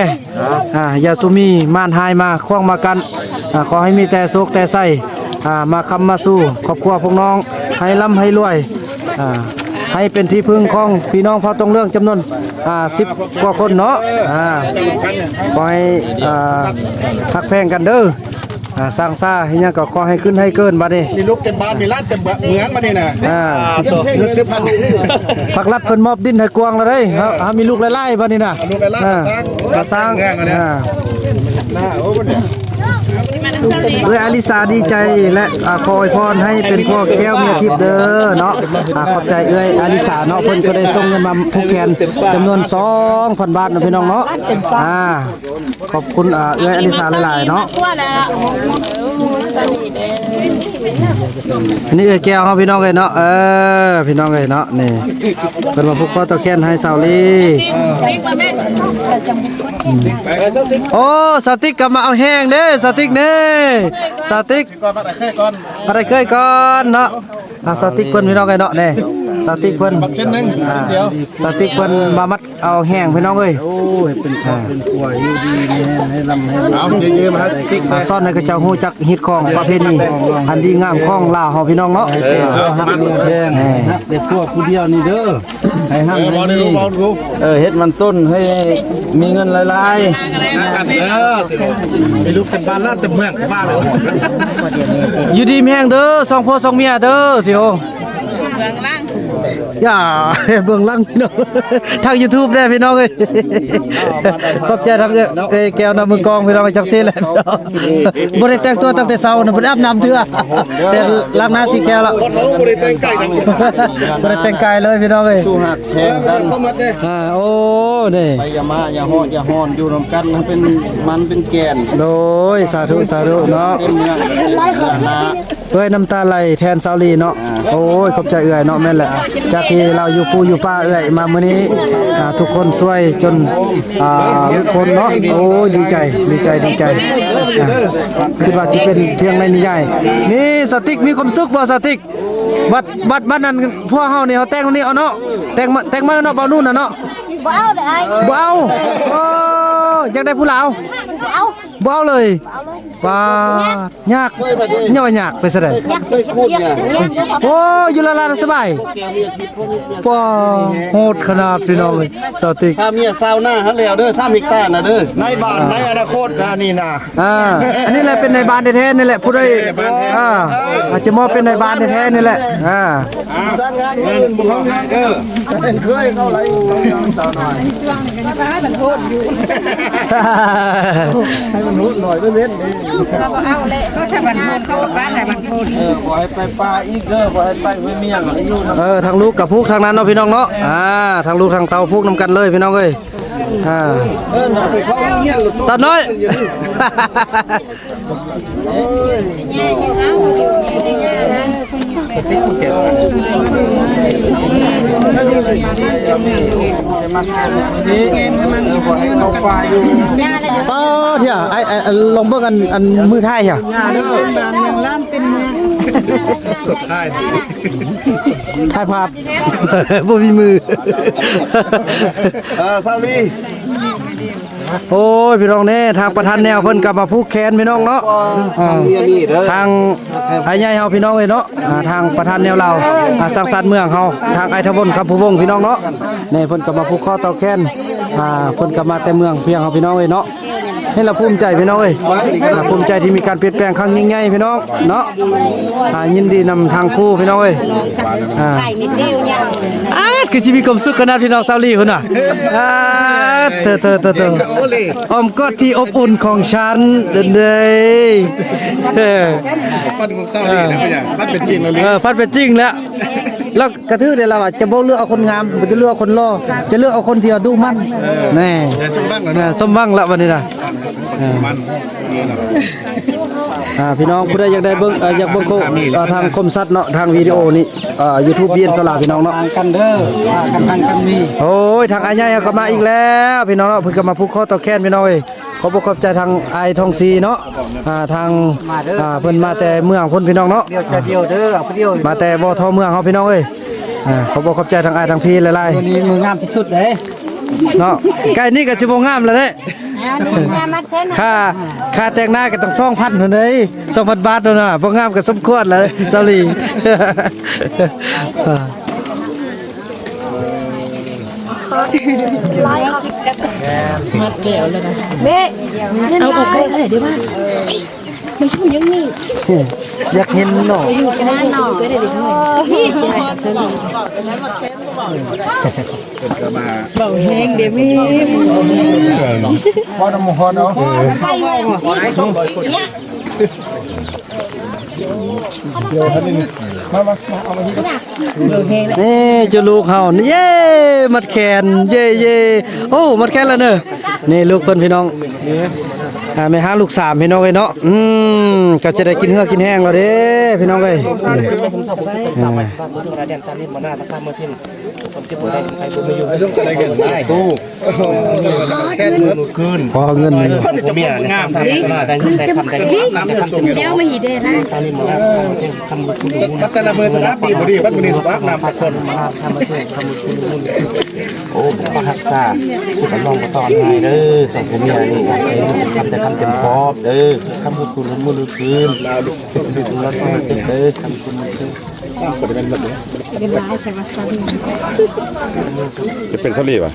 ອ່າ ຢ່າສູ່ມີມານຮ້າຍມາຂວາງມາກັ້ນ ອ່າ ຂໍໃຫ້ມີແຕ່ໂຊກແຕ່ໄຊ ອ່າ ມາຄ້ຳມາຊູຄອບຄົວພວກນ້ອງ ໃຫ້ລ່ຳໃຫ້ລວຍ ອ່າ ໃຫ້ເປັນທີ່ເພິ່ງຂອງພີ່ນ້ອງເຜົ່າຕົງເຫຼືອງຈຳນວນ ອ່າ ສິບກວ່າຄົນເນາະ ອ່າ ຂໍໃຫ້ ອ່າ ຮັກແພງກັນເດີ ອ່າ ສ້າງຊາເຮັດຫຍັງກໍຂໍໃຫ້ຂຶ້ນໃຫ້ເກີນບັດນີ້ ມີລູກເຕັມບ້ານ ມີຫຼານເຕັມເມືອງບັດນີ້ນະ ອ່າ ພັກລັດເພິ່ນມອບດິນໃຫ້ກວ້າງແລ້ວເດ້ ເຮົາ ເຮົາມີລູກຫຼາຍໆບັດນີ້ນະ ລູກຫຼາຍໆ ອ່າ ກໍສ້າງ ກໍສ້າງ ອ່າ ເອື້ອຍອາລິສາດີໃຈ ແລະ ອ່າ ຂໍອວຍພອນໃຫ້ເປັນຜົວແກ້ວເມຍທິບເດີເນາະ ອ່າ ຂອບໃຈເອື້ອຍອາລິສາເນາະ ເພິ່ນກໍໄດ້ສົ່ງເງິນມາຜູກແຂນຈຳນວນສອງພັນບາດເນາະ ພີ່ນ້ອງເນາະ ອ່າ ຂອບຄຸນ ອ່າ ເອື້ອຍອາລິສາຫຼາຍໆເນາະ ອ່າ ອັນນີ້ເອື້ອຍແກ້ວເຮົາ ພີ່ນ້ອງເອີຍເນາະ. ເອີ ພີ່ນ້ອງເອີຍເນາະ ນີ້ເພິ່ນມາຜູກຄໍຕໍ່ແຂນໃຫ້ສາວລີ. ໂອ້ ສາວຕິກກໍມາເອົາແຮງເດ້ ສາວຕິກເດ້. ສາວຕິກ ພັດໄອ້ເຄີຍກ່ອນເນາະ. ອ່າ ສາວຕິກເພິ່ນ ພີ່ນ້ອງເອີຍເນາະ ນີ້ ສາວຕິກເພິ່ນ ເສັ້ນໜຶ່ງ ອ່າ ເສັ້ນດຽວ ສາວຕິກເພິ່ນມາມັດເອົາແຮງ ພີ່ນ້ອງເອີຍ. ໂອ້ຍ ເປັນຄອບເປັນຄົວ ຢູ່ດີມີແຮງ ໃຫ້ລ່ຳໃຫ້ລວຍ. ເອົາ ເຢີມາສາວຕິກ ອ່າ ສອນໃຫ້ເຂົາເຈົ້າຮູ້ຈັກຮີດຄອງປະເພນີອັນດີງາມຂອງລາວເຮົາ ພີ່ນ້ອງເນາະ. ເອີ ຮັກເມຍແພງ ຮັກແຕ່ຜົວຜູ້ດຽວນີ້ເດີ. ໃຫ້ຮັ່ງໃຫ້ມີ ເອີ ເຮັດມັນຕົ້ນໃຫ້ມີເງິນຫຼາຍໆ. ເອີ ມີລູກເປັນບ້ານລາດແຕ່ເມືອງວ່າແລ້ວ. ຢູ່ດີມີແຮງເດີ ສອງຜົວສອງເມຍເດີ ຊິໂອ. ເບື້ອງຫຼັງ ຢ່າ ເບື້ອງຫຼັງ ພີ່ນ້ອງ ທາງຢູທູບເດ້ ພີ່ນ້ອງເອີຍ. ຂອບໃຈທາງເອື້ອຍແກ້ວນຳມືກອງ ພີ່ນ້ອງ ຈັກຊີ້ແຫຼະ. ບໍ່ໄດ້ແຕ່ງຕົວຕັ້ງແຕ່ເຊົ້ານະ ບໍ່ໄດ້ອາບນ້ຳເທື່ອ ແຕ່ລ້າງໜ້າສີແກ້ວລະ. ບໍ່ໄດ້ແຕ່ງກາຍ ບໍ່ໄດ້ແຕ່ງກາຍເລີຍ ພີ່ນ້ອງເອີຍ. ສູ້ຮັກແພງກັນ ອ່າ ໂອ້ ນີ້ ໄປຢ່າມາ ຢ່າຮອດ ຢ່າຮ້ອນ ຢູ່ນຳກັນໃຫ້ເປັນມັນເປັນແກ່ນ. ໂດຍ ສາທຸ ສາທຸເນາະ. ເອີຍ ນ້ຳຕາໄຫຼແທນສາວລີເນາະ. ໂອ້ຍ ຂອບໃຈເອື້ອຍເນາະ. ແມ່ນແຫຼະ ຈາກທີ່ລາວຢູ່ປູຢູ່ປ່າ ເອື້ອຍມາມື້ນີ້ ອ່າ ທຸກຄົນຊ່ວຍຈົນ ອ່າ ທຸກຄົນເນາະ. ໂອ້ຍ ດີໃຈ ດີໃຈ ດີໃຈ. ອ່າ ຄິດວ່າຊິເປັນພຽງໃນນິຍາຍ. ນີ້ ສາວຕິກ ມີຄວາມສຸກບໍ່ ສາວຕິກ? ບັດ ບັດ ບັດນັ້ນ ພວກເຮົານີ້ ເຮົາແຕ່ງນີ້ເອົາເນາະ. ແຕ່ງມາ ແຕ່ງມາເນາະ ບ່າວນູນນະເນາະ. ບໍ່ເອົາເດີອ້າຍ ບໍ່ເອົາ. ໂອ້ ຢາກໄດ້ຜູ້ລາວ ບໍ່ເອົາ ບໍ່ເອົາເລີຍ. ບໍ່ເອົາເລີຍ ປາດ ຍາກ ຍາກ ຍາກ ຍາກ ເປັນຈັ່ງໃດ? ຍາກ ໂອ້ ຢູ່ລາວໆ ສະບາຍ. ປ້າ ໂຫດຂະໜາດ ພີ່ນ້ອງເອີຍ ສາວຕິກ. ຖ້າເມຍຊາວນາຫັ້ນແລ້ວເດີ ສາມເຮັກຕານະເດີ ນາຍບ້ານໃນອະນາຄົດນະ ອັນນີ້ນະ. ອ່າ ອັນນີ້ແຫຼະເປັນນາຍບ້ານແທ້ໆ ນີ້ແຫຼະ ຜູ້ໃດ ອ່າ ອາດຈະມອບເປັນນາຍບ້ານແທ້ໆ ນີ້ແຫຼະ. ອ່າ ຈ້າງງານອື່ນບໍ່ເຂົ້າໃຫ້ເດີ ເຄີຍເຂົ້າໄລ່ສາວນ້ອຍ. ໃຫ້ມັນໂຫດໜ້ອຍເດ້ເວັນນີ້ ເຂົາເຈົ້າບັນໂພນ ເຂົາກໍປາໃຫ້ບັນໂພນ. ເອີ ບໍ່ໃຫ້ໄປປ່າອີກເດີ ບໍ່ໃຫ້ໄປຫ້ວຍມຽງ ໃຫ້ຢູ່ນຳ. ເອີ ທາງລູກກໍຜູກທາງນັ້ນເນາະ ພີ່ນ້ອງເນາະ. ອ່າ ທາງລູກທາງເຕົ້າຜູກນຳກັນເລີຍ ພີ່ນ້ອງເອີຍ. ອ່າ ຕານ້ອຍ. ປ້າດ ເທື່ອ ໄອ້ ໄອ້ ລອງເບິ່ງອັນ ອັນມືທ້າຍເທື່ອ ສຸດທ້າຍ ຖ່າຍພາບ ບໍ່ມີມື. ເອີ ສາວລີ. ໂອ້ຍ ພີ່ນ້ອງເນ ທາງປະທານແນວເພິ່ນກໍມາຜູກແຂນ ພີ່ນ້ອງເນາະ. ເອີ ທາງເມຍມີເດີ ທາງອ້າຍໃຫຍ່ເຮົາ ພີ່ນ້ອງເອີຍເນາະ. ອ່າ ທາງປະທານແນວລາວ ອ່າ ສັງສັດເມືອງເຮົາ ທາງອ້າຍທະວົນ ຄຳພູວົງ ພີ່ນ້ອງເນາະ. ນີ້ເພິ່ນກໍມາຜູກຄໍຕໍ່ແຂນ ອ່າ ເພິ່ນກໍມາແຕ່ເມືອງພຽງເຮົາ ພີ່ນ້ອງເອີຍເນາະ. ເຫັນແລ້ວພູມໃຈ ພີ່ນ້ອງເອີຍ. ອ່າ ພູມໃຈທີ່ມີການປ່ຽນແປງຄັ້ງຍິ່ງໃຫຍ່ ພີ່ນ້ອງເນາະ. ອ່າ ຍິນດີນຳທັງຄູ່ ພີ່ນ້ອງເອີຍ. ອ່າ ອາດ ຄືຊິມີຄວາມສຸກຂະໜາດ ພີ່ນ້ອງສາວລີພຸ້ນນະ. ອາດ ເຕີໆໆໆ ອ້ອມກອດທີ່ອົບອຸ່ນຂອງສັນເດີ. ເອີ ຝັນຂອງສາວລີນະ ເປັນຫຍັງ? ຝັນເປັນຈິງແລ້ວ. ເອີ ຝັນເປັນຈິງແລ້ວ. ລາວກະຖືກເດ້ ລາວວ່າຈະບໍ່ເລືອກເອົາຄົນງາມ ບໍ່ຈະເລືອກເອົາຄົນຫຼໍ່ ຈະເລືອກເອົາຄົນທີ່ວ່າດຸໝັ່ນ. ເອີ ແນ່ ຢ່າສົມຫວັງແລ້ວເນາະ. ເອີ ສົມຫວັງລະບັດນີ້ນະ. ເອີ ອ່າ ພີ່ນ້ອງຜູ້ໃດຢາກໄດ້ເບິ່ງ ເອີ ຢາກເບິ່ງໂຄ ເອີ ທາງຄົມຊັດເນາະ ທາງວິດີໂອນີ້ ເອີ ຢູທູບ ບີເອັນ ສາລາ ພີ່ນ້ອງເນາະ. ກັນເດີ ກັນທັງກັນມີ. ໂອ້ຍ ທາງອ້າຍໃຫຍ່ເຮົາກໍມາອີກແລ້ວ ພີ່ນ້ອງເນາະ. ເພິ່ນກໍມາຜູກຄໍຕໍ່ແຂນ ພີ່ນ້ອງເອີຍ. ຂໍບອກຂອບໃຈທາງອ້າຍທອງສີເນາະ ອ່າ ທາງ ມາເດີ ອ່າ ເພິ່ນມາແຕ່ເມືອງພຸ້ນ ພີ່ນ້ອງເນາະ. ດຽວຈະດຽວເດີ ເອົາຜູ້ດຽວ ມາແຕ່ບໍ່ທໍ່ເມືອງເຮົາ ພີ່ນ້ອງເອີຍ. ອ່າ ຂໍບອກຂອບໃຈທາງອ້າຍທາງພີ່ຫຼາຍໆ. ມື້ນີ້ມື້ງາມທີ່ສຸດເດ້ເນາະ. ໃກ້ນີ້ກໍຊິບໍ່ງາມແລ້ວເດ້. ອ່າ ນີ້ງາມມາແທ້ນະ. ຄ່າ ຄ່າແຕ່ງໜ້າກໍຕ້ອງສອງພັນພຸ້ນເດ້ ສອງພັນບາດພຸ້ນນະ. ບໍ່ງາມກໍສົມຄວນແລ້ວ ສາວລີ. ມັດແກ້ວແລ້ວນະ. ແມ່ ເອົາອອກໄກໆ ດຽວມາ ມັນຢູ່ຢ່າງນີ້. ຢາກເຫັນເນາະ. ເວົ້າແຮງເດ້ແມ່. ພໍນຳໝໍເນາະ. ເອີ ນີ້ເຈົ້າລູກເຮົາ ເຢ້ ມັດແຂນ ເຢ້ໆ. ໂອ້ ມັດແຂນແລ້ວເນີ. ນີ້ລູກເພິ່ນ ພີ່ນ້ອງ. ອ່າ ແມ່ຮ້ານລູກສາມ ພີ່ນ້ອງເອີຍເນາະ. ອືມ ກໍຈະໄດ້ກິນເຫື່ອກິນແຮງແລ້ວເດ້ ພີ່ນ້ອງເອີຍ. ພໍເງິນ ແຕ່ລະມື້ສະບາຍດີບໍ່ດີ ບັດມື້ນີ້ສະບາຍນຳພັກຜ່ອນ. ໂອ້ ຮັກສາ ຄືກັນນ້ອງບໍ່ຕ້ອນໃຫ້ເດີ ສອງຜົວເມຍນີ້ ຄຳແຕ່ຄຳເຕັມຄອບເດີ ຄຳບຸນຄຸນມື້ຄືນ ເດີ ຄຳບຸນຄຸນມື້ຄືນ. ຈະເປັນສາລີຫວາ?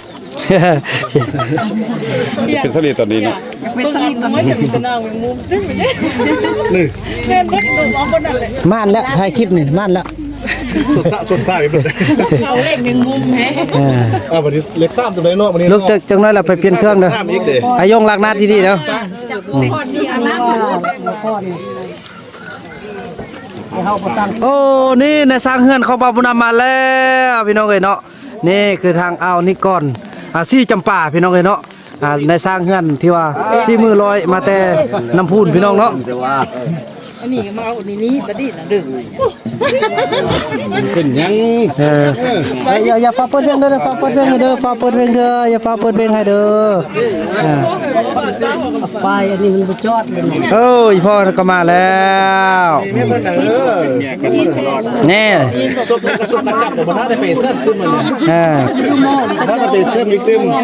ຈະເປັນສາລີຕອນນີ້ເນາະ. ເປັນສາລີຕອນນີ້ ນີ້ ແມ່ນແລ້ວ ຖ່າຍຄລິບນີ້ ແມ່ນແລ້ວ. ສົດສະ ສົດໃສເບິດ ເອົາເລກໜຶ່ງມຸມແຮງ. ເອີ ເອົາບັດນີ້ເລກສາມຕົວໃດເນາະ ບັດນີ້ ລູກ ເນາະ ຈັກ ຈັກໜ້ອຍລະໄປປ່ຽນເຄື່ອງເດີ. ອາຍົງ ລັກນາດດີໆເດີ. ໂອ້ ນີ້ນາຍຊ່າງເຮືອນຂອງບ່າວບຸນນຳມາແລ້ວ ພີ່ນ້ອງເອີຍເນາະ. ນີ້ຄືທາງອ່າວນິກອນ ອ່າ ສີຈຳປາ ພີ່ນ້ອງເອີຍເນາະ. ອ່າ ນາຍຊ່າງເຮືອນທີ່ວ່າສີມືຮ້ອຍມາແຕ່ນ້ຳພຸນ ພີ່ນ້ອງເນາະ. ອັນນີ້ມາເອົານີ້ນີ້ບັດນີ້ນະເດີ ເປັນຫຍັງ? ເອີ ຢ່າ ຢ່າຟ້າວເປີດເພງເດີ ຟ້າວເປີດເພງໃຫ້ເດີ ຟ້າວເປີດເພງເດີ ຢ່າຟ້າວເປີດເພງໃຫ້ເດີ. ອ່າ ໄຟອັນນີ້ມັນບໍ່ຈອດເລີຍ. ໂອ້ຍ ພໍ່ກໍມາແລ້ວ ແມ່ເພິ່ນເອີ. ແນ່ ສົບກະສົບກະຈັບບໍ່ທັນໄດ້ໄປເຊີນຂຶ້ນມາເລີຍ. ເອີ ບໍ່ທັນໄດ້ໄປເຊີນອີກຕື່ມເນາ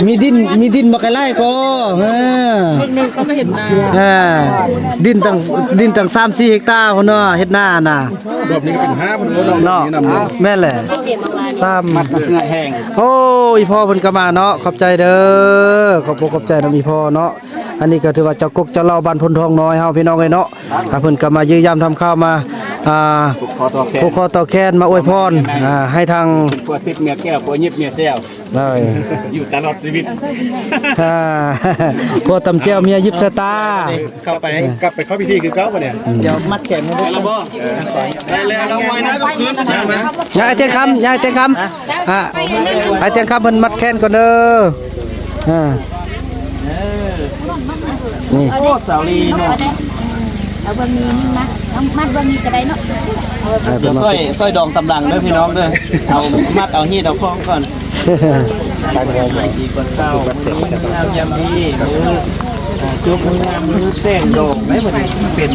ະ. ມີດິນ ມີດິນບໍ່ໄກຫຼາຍກໍ ເອີ ເອີ ດິນຕັ້ງ ດິນຕັ້ງສາມສີ່ເຮັກຕາພຸ້ນເນາະ ເຮັດນານະ. ລອບນີ້ກໍເປັນຫ້າພຸ້ນເນາະ ເນາະ ແມ່ນແຫຼະ ສາມ ມັດເຫື່ອແຮງ. ໂອ້ ອີ່ພໍ່ເພິ່ນກໍມາເນາະ ຂອບໃຈເດີ ຂອບອົກຂອບໃຈນຳອີ່ພໍ່ເນາະ. ອັນນີ້ກໍຖືວ່າເຈົ້າກົກເຈົ້າເຫຼົ່າບ້ານໂພນທອງນ້ອຍເຮົາ ພີ່ນ້ອງເອີຍເນາະ. ອ່າ ເພິ່ນກໍມາຢ້ຽມຢາມທຳຂ່າວ ມາ ອ່າ ຜູກຄໍຕໍ່ແຂນ ຜູກຄໍຕໍ່ແຂນ ມາອວຍພອນ ອ່າ ໃຫ້ທາງ ຜົວສິດເມຍແກ້ວ ຜົວຍິບເມຍແຊວ ເອີ ຢູ່ຕະຫຼອດຊີວິດ ອ່າ ຜົວຕຳແຈ່ວເມຍຢິບສາຍຕາ. ເຂົ້າໄປ ກັບໄປເຂົ້າພິທີຄືເກົ່າບໍ່ນີ້? ດຽວມັດແຂນໃຫ້ ໄດ້ແລ້ວບໍ່? ໄດ້ແລ້ວ ລະໄວນະ ກໍຄືນ ຍາຍຕຽງຄຳ ຍາຍຕຽງຄຳ ອ່າ ອ້າຍຕຽງຄຳເພິ່ນມັດແຂນກ່ອນເດີ. ອ່າ ນີ້ ໂອ້ ສາວລີເນາະ ເອົາເບິ່ງນີ້ ນີ້ມາ ເອົາມັດເບິ່ງນີ້ກໍໄດ້ເນາະ. ດຽວຊ່ອຍ ຊ່ອຍດອງຕຳລັງເດີພີ່ນ້ອງເດີ ເອົາມັດເອົາຮີດເອົາຄອງກ່ອນ. ດີກ່ອນເຊົ້າ ມື້ງາມຍາມດີ ມື້ ອ່າ ຈົບມື້ງາມ ມື້ແຕ່ງດອງໄດ້ບັດນີ້ ເປັນ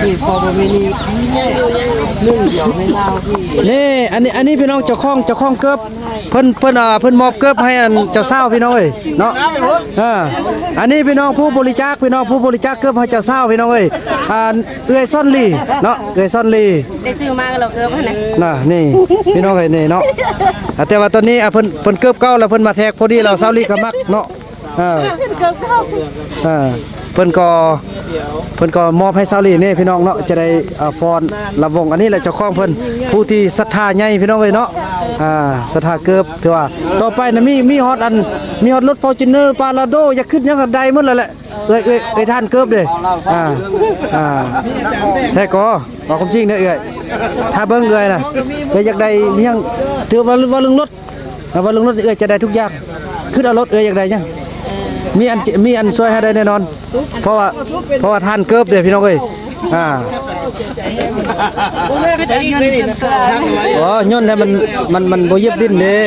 ທີ່ພໍ່ປະເພນີໜຶ່ງດຽວໃນລາວທີ່ ນີ້ ອັນນີ້ ອັນນີ້ພີ່ນ້ອງ ເຈົ້າຂອງ ເຈົ້າຂອງເກີບ ເພິ່ນ ເພິ່ນ ອ່າ ເພິ່ນມອບເກີບໃຫ້ອັນເຈົ້າສາວ ພີ່ນ້ອງເອີຍເນາະ. ເອີ ອັນນີ້ພີ່ນ້ອງຜູ້ບໍລິຈາກ ພີ່ນ້ອງຜູ້ບໍລິຈາກເກີບໃຫ້ເຈົ້າສາວ ພີ່ນ້ອງເອີຍ ອ່າ ເອື້ອຍສອນລີເນາະ ເອື້ອຍສອນລີ ໄດ້ຊື້ມາກໍເລີຍເກີບຫັ້ນນະ ນະ ນີ້ ພີ່ນ້ອງເອີຍ ນີ້ເນາະ. ອ່າ ແຕ່ວ່າຕອນນີ້ ອ່າ ເພິ່ນ ເພິ່ນເກີບເກົ່າແລ້ວ ເພິ່ນມາແທກພໍດີແລ້ວ ສາວລີກໍມັກເນາະ. ເອີ ເອີ ເພິ່ນກໍ ເພິ່ນກໍມອບໃຫ້ສາວລີນີ້ພີ່ນ້ອງເນາະ ຈະໄດ້ ອ່າ ຟ້ອນລຳວົງ. ອັນນີ້ແຫຼະເຈົ້າຂອງເພິ່ນ ຜູ້ທີ່ສັດທາໃຫຍ່ພີ່ນ້ອງເອີຍເນາະ ອ່າ ສັດທາເກີບ. ຖືວ່າຕໍ່ໄປນະ ມີ ມີຮອດອັນ ມີຮອດລົດຟໍຈູນເນີ ປາລາໂດ ຢາກຂຶ້ນຫຍັງກໍໄດ້ໝົດແລ້ວແຫຼະ. ເອື້ອຍ ເອື້ອຍ ເອື້ອຍທ່ານເກີບເດ້ ອ່າ ອ່າ ແທ້ກໍ ເວົ້າຄວາມຈິງເດີເອື້ອຍ ຖ້າເບິ່ງເອື້ອຍນະ ເອື້ອຍຢາກໄດ້ຫຍັງ ຖືວ່າ ວ່າເລື່ອງລົດ ເວົ້າເລື່ອງລົດ ເອື້ອຍຈະໄດ້ທຸກຢ່າງ. ຄິດເອົາໂລດ ເອື້ອຍຢາກໄດ້ຫຍັງ ມີອັນ ມີອັນຊ່ວຍໃຫ້ໄດ້ແນ່ນອນ ເພາະວ່າ ເພາະວ່າທ່ານເກີບເດ້ພີ່ນ້ອງເອີຍ. ອ່າ ໂອ້ ໂຍນໃຫ້ມັນ ມັນ ມັນບໍ່ຢຽບດິນເດ້.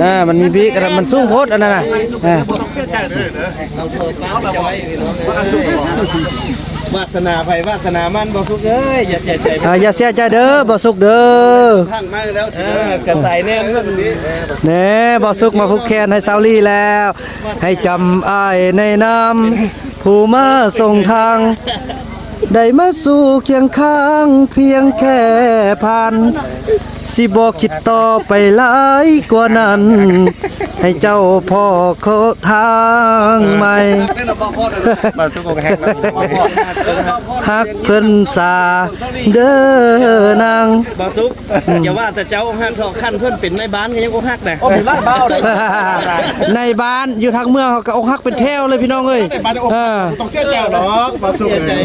ອ່າ ມັນມີບີກ ອັນນັ້ນມັນສູງໂພດ ອັນນັ້ນນະ. ອ່າ ວາດສະໜາໃຜວາດສະໜາມັນ ບໍ່ສຸກເອີຍ ຢ່າເສຍໃຈ. ອ່າ ຢ່າເສຍໃຈເດີ ບໍ່ສຸກເດີ. ເອີ ກະໃສແນ່ ແນ່ ບໍ່ສຸກມາຜູກແຂນໃຫ້ສາວລີແລ້ວ. ໃຫ້ຈຳອ້າຍໃນນາມຜູ້ມາສົ່ງທາງ ໄດ້ມາສູ່ຄຽງຂ້າງພຽງແຄ່ຜ່ານ ຊິບໍ່ຄິດຕໍ່ໄປຫຼາຍກວ່ານັ້ນ ໃຫ້ເຈົ້າພໍ້ເຂົ້າທາງໃໝ່ ບ່າວສຸກອົກຫັກແລ້ວ ຮັກເພິ່ນສາເດີນາງ. ບ່າວສຸກ ອືມ ຢ່າວ່າແຕ່ເຈົ້າອົກຫັກເຖາະ ຄັນເພິ່ນເປັນນາຍບ້ານກໍຍັງອົກຫັກນະ. ໂອ້ ເປັນນາຍບ້ານເດ້ ນາຍບ້ານຢູ່ທາງເມືອງເຮົາກໍອົກຫັກເປັນແຖວເລີຍພີ່ນ້ອງເອີຍ. ເອີ ຕ້ອງເສຍໃຈດອກບ່າວສຸກເອີຍ. ເອີ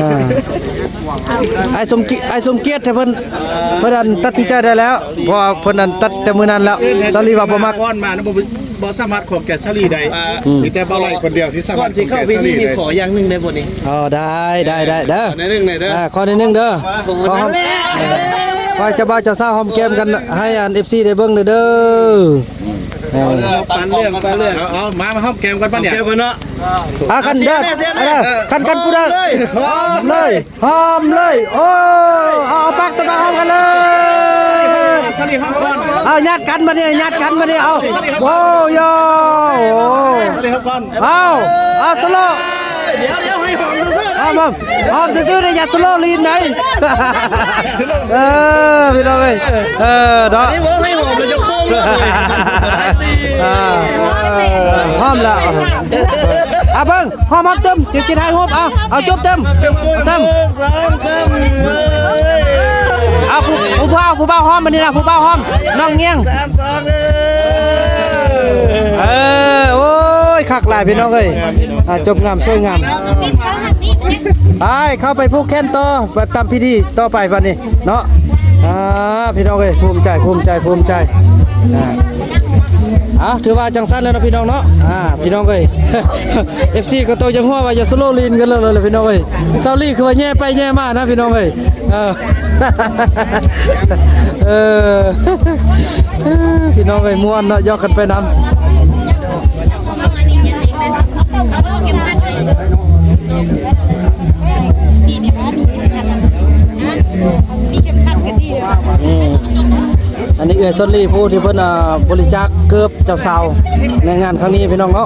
ອ້າຍສົມ ອ້າຍສົມກຽດໃຫ້ເພິ່ນ ເພິ່ນອັນຕັດສິນໃຈໄດ້ແລ້ວ. ເພາະວ່າເພິ່ນອັນຕັດແຕ່ມື້ນັ້ນແລ້ວ ສາລີວ່າບໍ່ມັກ ກ່ອນມານະ ບໍ່ ບໍ່ສາມາດຂອງແກ່ສາລີໄດ້ ອືມ ມີແຕ່ບ່າວໄຫຼຄົນດຽວທີ່ສາມາດຂອງແກ່ສາລີໄດ້ ຂໍຢ່າງໜຶ່ງໄດ້ບໍ່ນີ້? ອໍ ໄດ້ ໄດ້ ໄດ້ ເດີ ໜ້ອຍໜຶ່ງເດີ ອ່າ ຂໍໜ້ອຍໜຶ່ງເດີ ຂໍຫອມ ຂໍໃຫ້ເຈົ້າບ່າວເຈົ້າສາວຫອມແກ້ມກັນ ໃຫ້ອັນ ເອັຟຊີ ໄດ້ເບິ່ງເດີ ເອີ ປັນເລື່ອງ ປັນເລື່ອງ ເອົາ ເອົາ ມາ ມາຫອມແກ້ມກັນປະເນຍ ຫອມແກ້ມກັນເນາະ ອ່າ ຄັນເດີ ເອີ ຄັນ ຄັນຜູ້ໃດ ຫອມເລີຍ ຫອມເລີຍ ໂອ້ ເອົາ ເອົາປາກຕະປາກຫອມກັນເລີຍ ສາລີຫອມກ່ອນ ເອົາ ຍາດກັນບັດນີ້ ຍາດກັນບັດນີ້ ເອົາ ໂອ້ ໂຢ ສາລີຫອມກ່ອນ ເອົາ ເອົາ ສະໂລ ດຽວ ດຽວ ໃຫ້ຫອມຊື່ໆ ຫອມ ຫອມ ຫອມຊື່ໆ ເດ້ ຢ່າສະໂລລີນໃດ ເອີ ພີ່ນ້ອງເອີຍ ເອີ ເນາະ ນີ້ເວົ້າໃຫ້ຫອມແລ້ວຈະໂຄ້ງເລີຍ ອ່າ ຫອມແລ້ວ ອ່າ ເບິ່ງ ຫອມ ຫອມ ເຕີມ ຈິກ ຈິກ ຖ່າຍຮູບ ເອົາ ເອົາ ຈູບ ເຕີມ ເຕີມ ສອງ ສາມ ເອີຍ ເອົາ ຜູ້ ຜູ້ບ່າວ ຜູ້ບ່າວຫອມບັດນີ້ນະ ຜູ້ບ່າວຫອມ ນ້ອງງຽງ ສາມ ສອງ ເອີຍ ເອີ ໂອ້ຍ ຄັກຫຼາຍ ພີ່ນ້ອງເອີຍ ອ່າ ຈົບງາມ ສວຍງາມ ໄປ ເຂົ້າໄປຜູກແຂນຕໍ່ ໄປຕາມພິທີຕໍ່ໄປບັດນີ້ ເນາະ ອ່າ ພີ່ນ້ອງເອີຍ ພູມໃຈ ພູມໃຈ ພູມໃຈ ອ່າ ເອົາ ຖືວ່າຈັ່ງຊັ້ນແລ້ວເນາະ ພີ່ນ້ອງເນາະ ອ່າ ພີ່ນ້ອງເອີຍ ເອັຟຊີ ກໍຕົກຢ່າງຫົວວ່າຢ່າສະໂລລີນກັນເລີຍ ພີ່ນ້ອງເອີຍ ສາວລີຄືວ່າແຍ່ໄປແຍ່ມານະ ພີ່ນ້ອງເອີຍ ເອີ ເອີ ພີ່ນ້ອງເອີຍ ມ່ວນເນາະ ຢອກກັນໄປນຳ. ນີ້ ອັນນີ້ເອື້ອຍສົນລີ ຜູ້ທີ່ເພິ່ນ ອ່າ ບໍລິຈາກເກີບເຈົ້າສາວໃນງານຄັ້ງນີ້ ພີ່ນ້ອງເນາະ.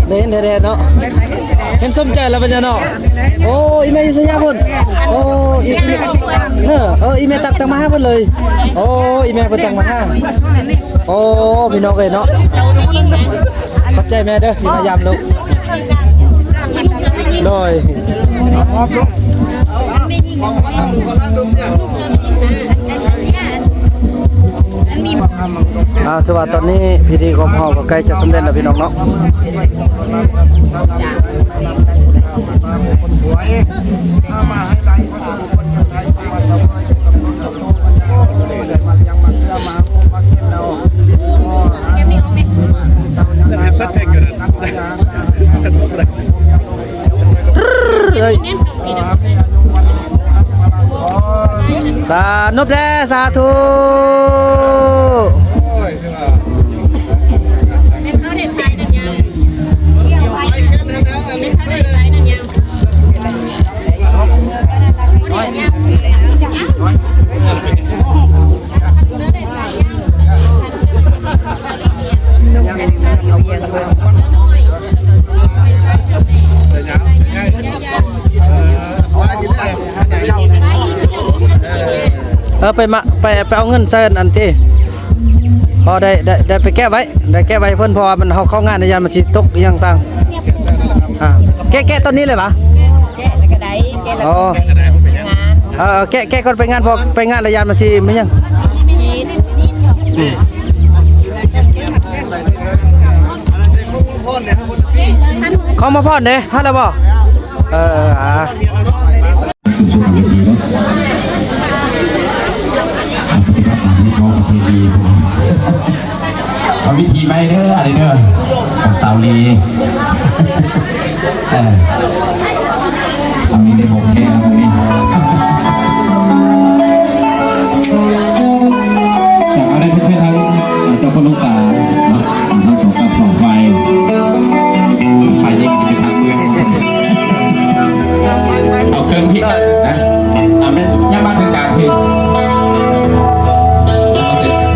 ໄດ້ເຫັນແທ້ໆເນາະ ເຫັນສົມໃຈແລ້ວບັດນີ້ເນາະ. ໂອ້ ອີ່ແມ່ຢູ່ໄສຍະພຸ້ນ. ໂອ້ ອີ່ ອີ່ແມ່ ເອີ ເອີ ອີ່ແມ່ຕັກ ຕັກມາຫາເພິ່ນເລີຍ. ໂອ້ ອີ່ແມ່ເພິ່ນຕັກມາຫາ. ໂອ້ ພີ່ນ້ອງເອີຍເນາະ ຂອບໃຈແມ່ເດີທີ່ມາຢາມລູກ. ໂດຍ ອ່າ ຖືວ່າຕອນນີ້ພິທີຂອງເຮົາກໍໃກ້ຈະສຳເລັດແລ້ວ ພີ່ນ້ອງເນາະ. ເອີຍ ສາ ນົບແດ່ ສາທຸ. ເອີ ໄປມາ ໄປ ໄປເອົາເງິນໃສ່ອັນນັ້ນຕິ. ພໍໄດ້ ໄດ້ ໄດ້ໄປແກະໄວ້ ໄດ້ແກະໄວ້ເພິ່ນ ເພາະວ່າມັນ ເຮົາເຂົ້າງານ ຢ້ານມັນຊິຕົກອີ່ຫຍັງຕ່າງ. ອ່າ ແກະ ແກະຕອນນີ້ເລີຍຫວາ? ແກະແລ້ວກໍໄດ້ ແກະແລ້ວກໍໄດ້ ໄປງານ. ເອີ ແກະ ແກະກ່ອນໄປງານ ເພາະໄປງານແລ້ວຢ້ານມັນຊິມີຫຍັງ. ຂອງໝໍພອນເດ້ ຮັບແລ້ວບໍ່? ເອີ ອ່າ ຂຶ້ນສູ່ເວທີເນາະ ປະຕິບັດຕາມຮີດຄອງປະເພນີ. ເອົາວິທີໃໝ່ເດີ ອັນນີ້ເດີ ຂອງສາວລີ. ເອີ ສາວລີໄດ້ຂອງແທ້ມື້ນີ້. ຢາກເອົາໄດ້ເຊີນທາງເຈົ້າຄຸນລຸງຕາເນາະ ທັງສອງກັບສອງຝ່າຍ ຝ່າຍຍິງຈະເປັນທາງເມືອງ ເອົາເຄິ່ງພີ້ນະ ເອົາແມ່ນ ຍັງມາເຄິ່ງກາງພີ້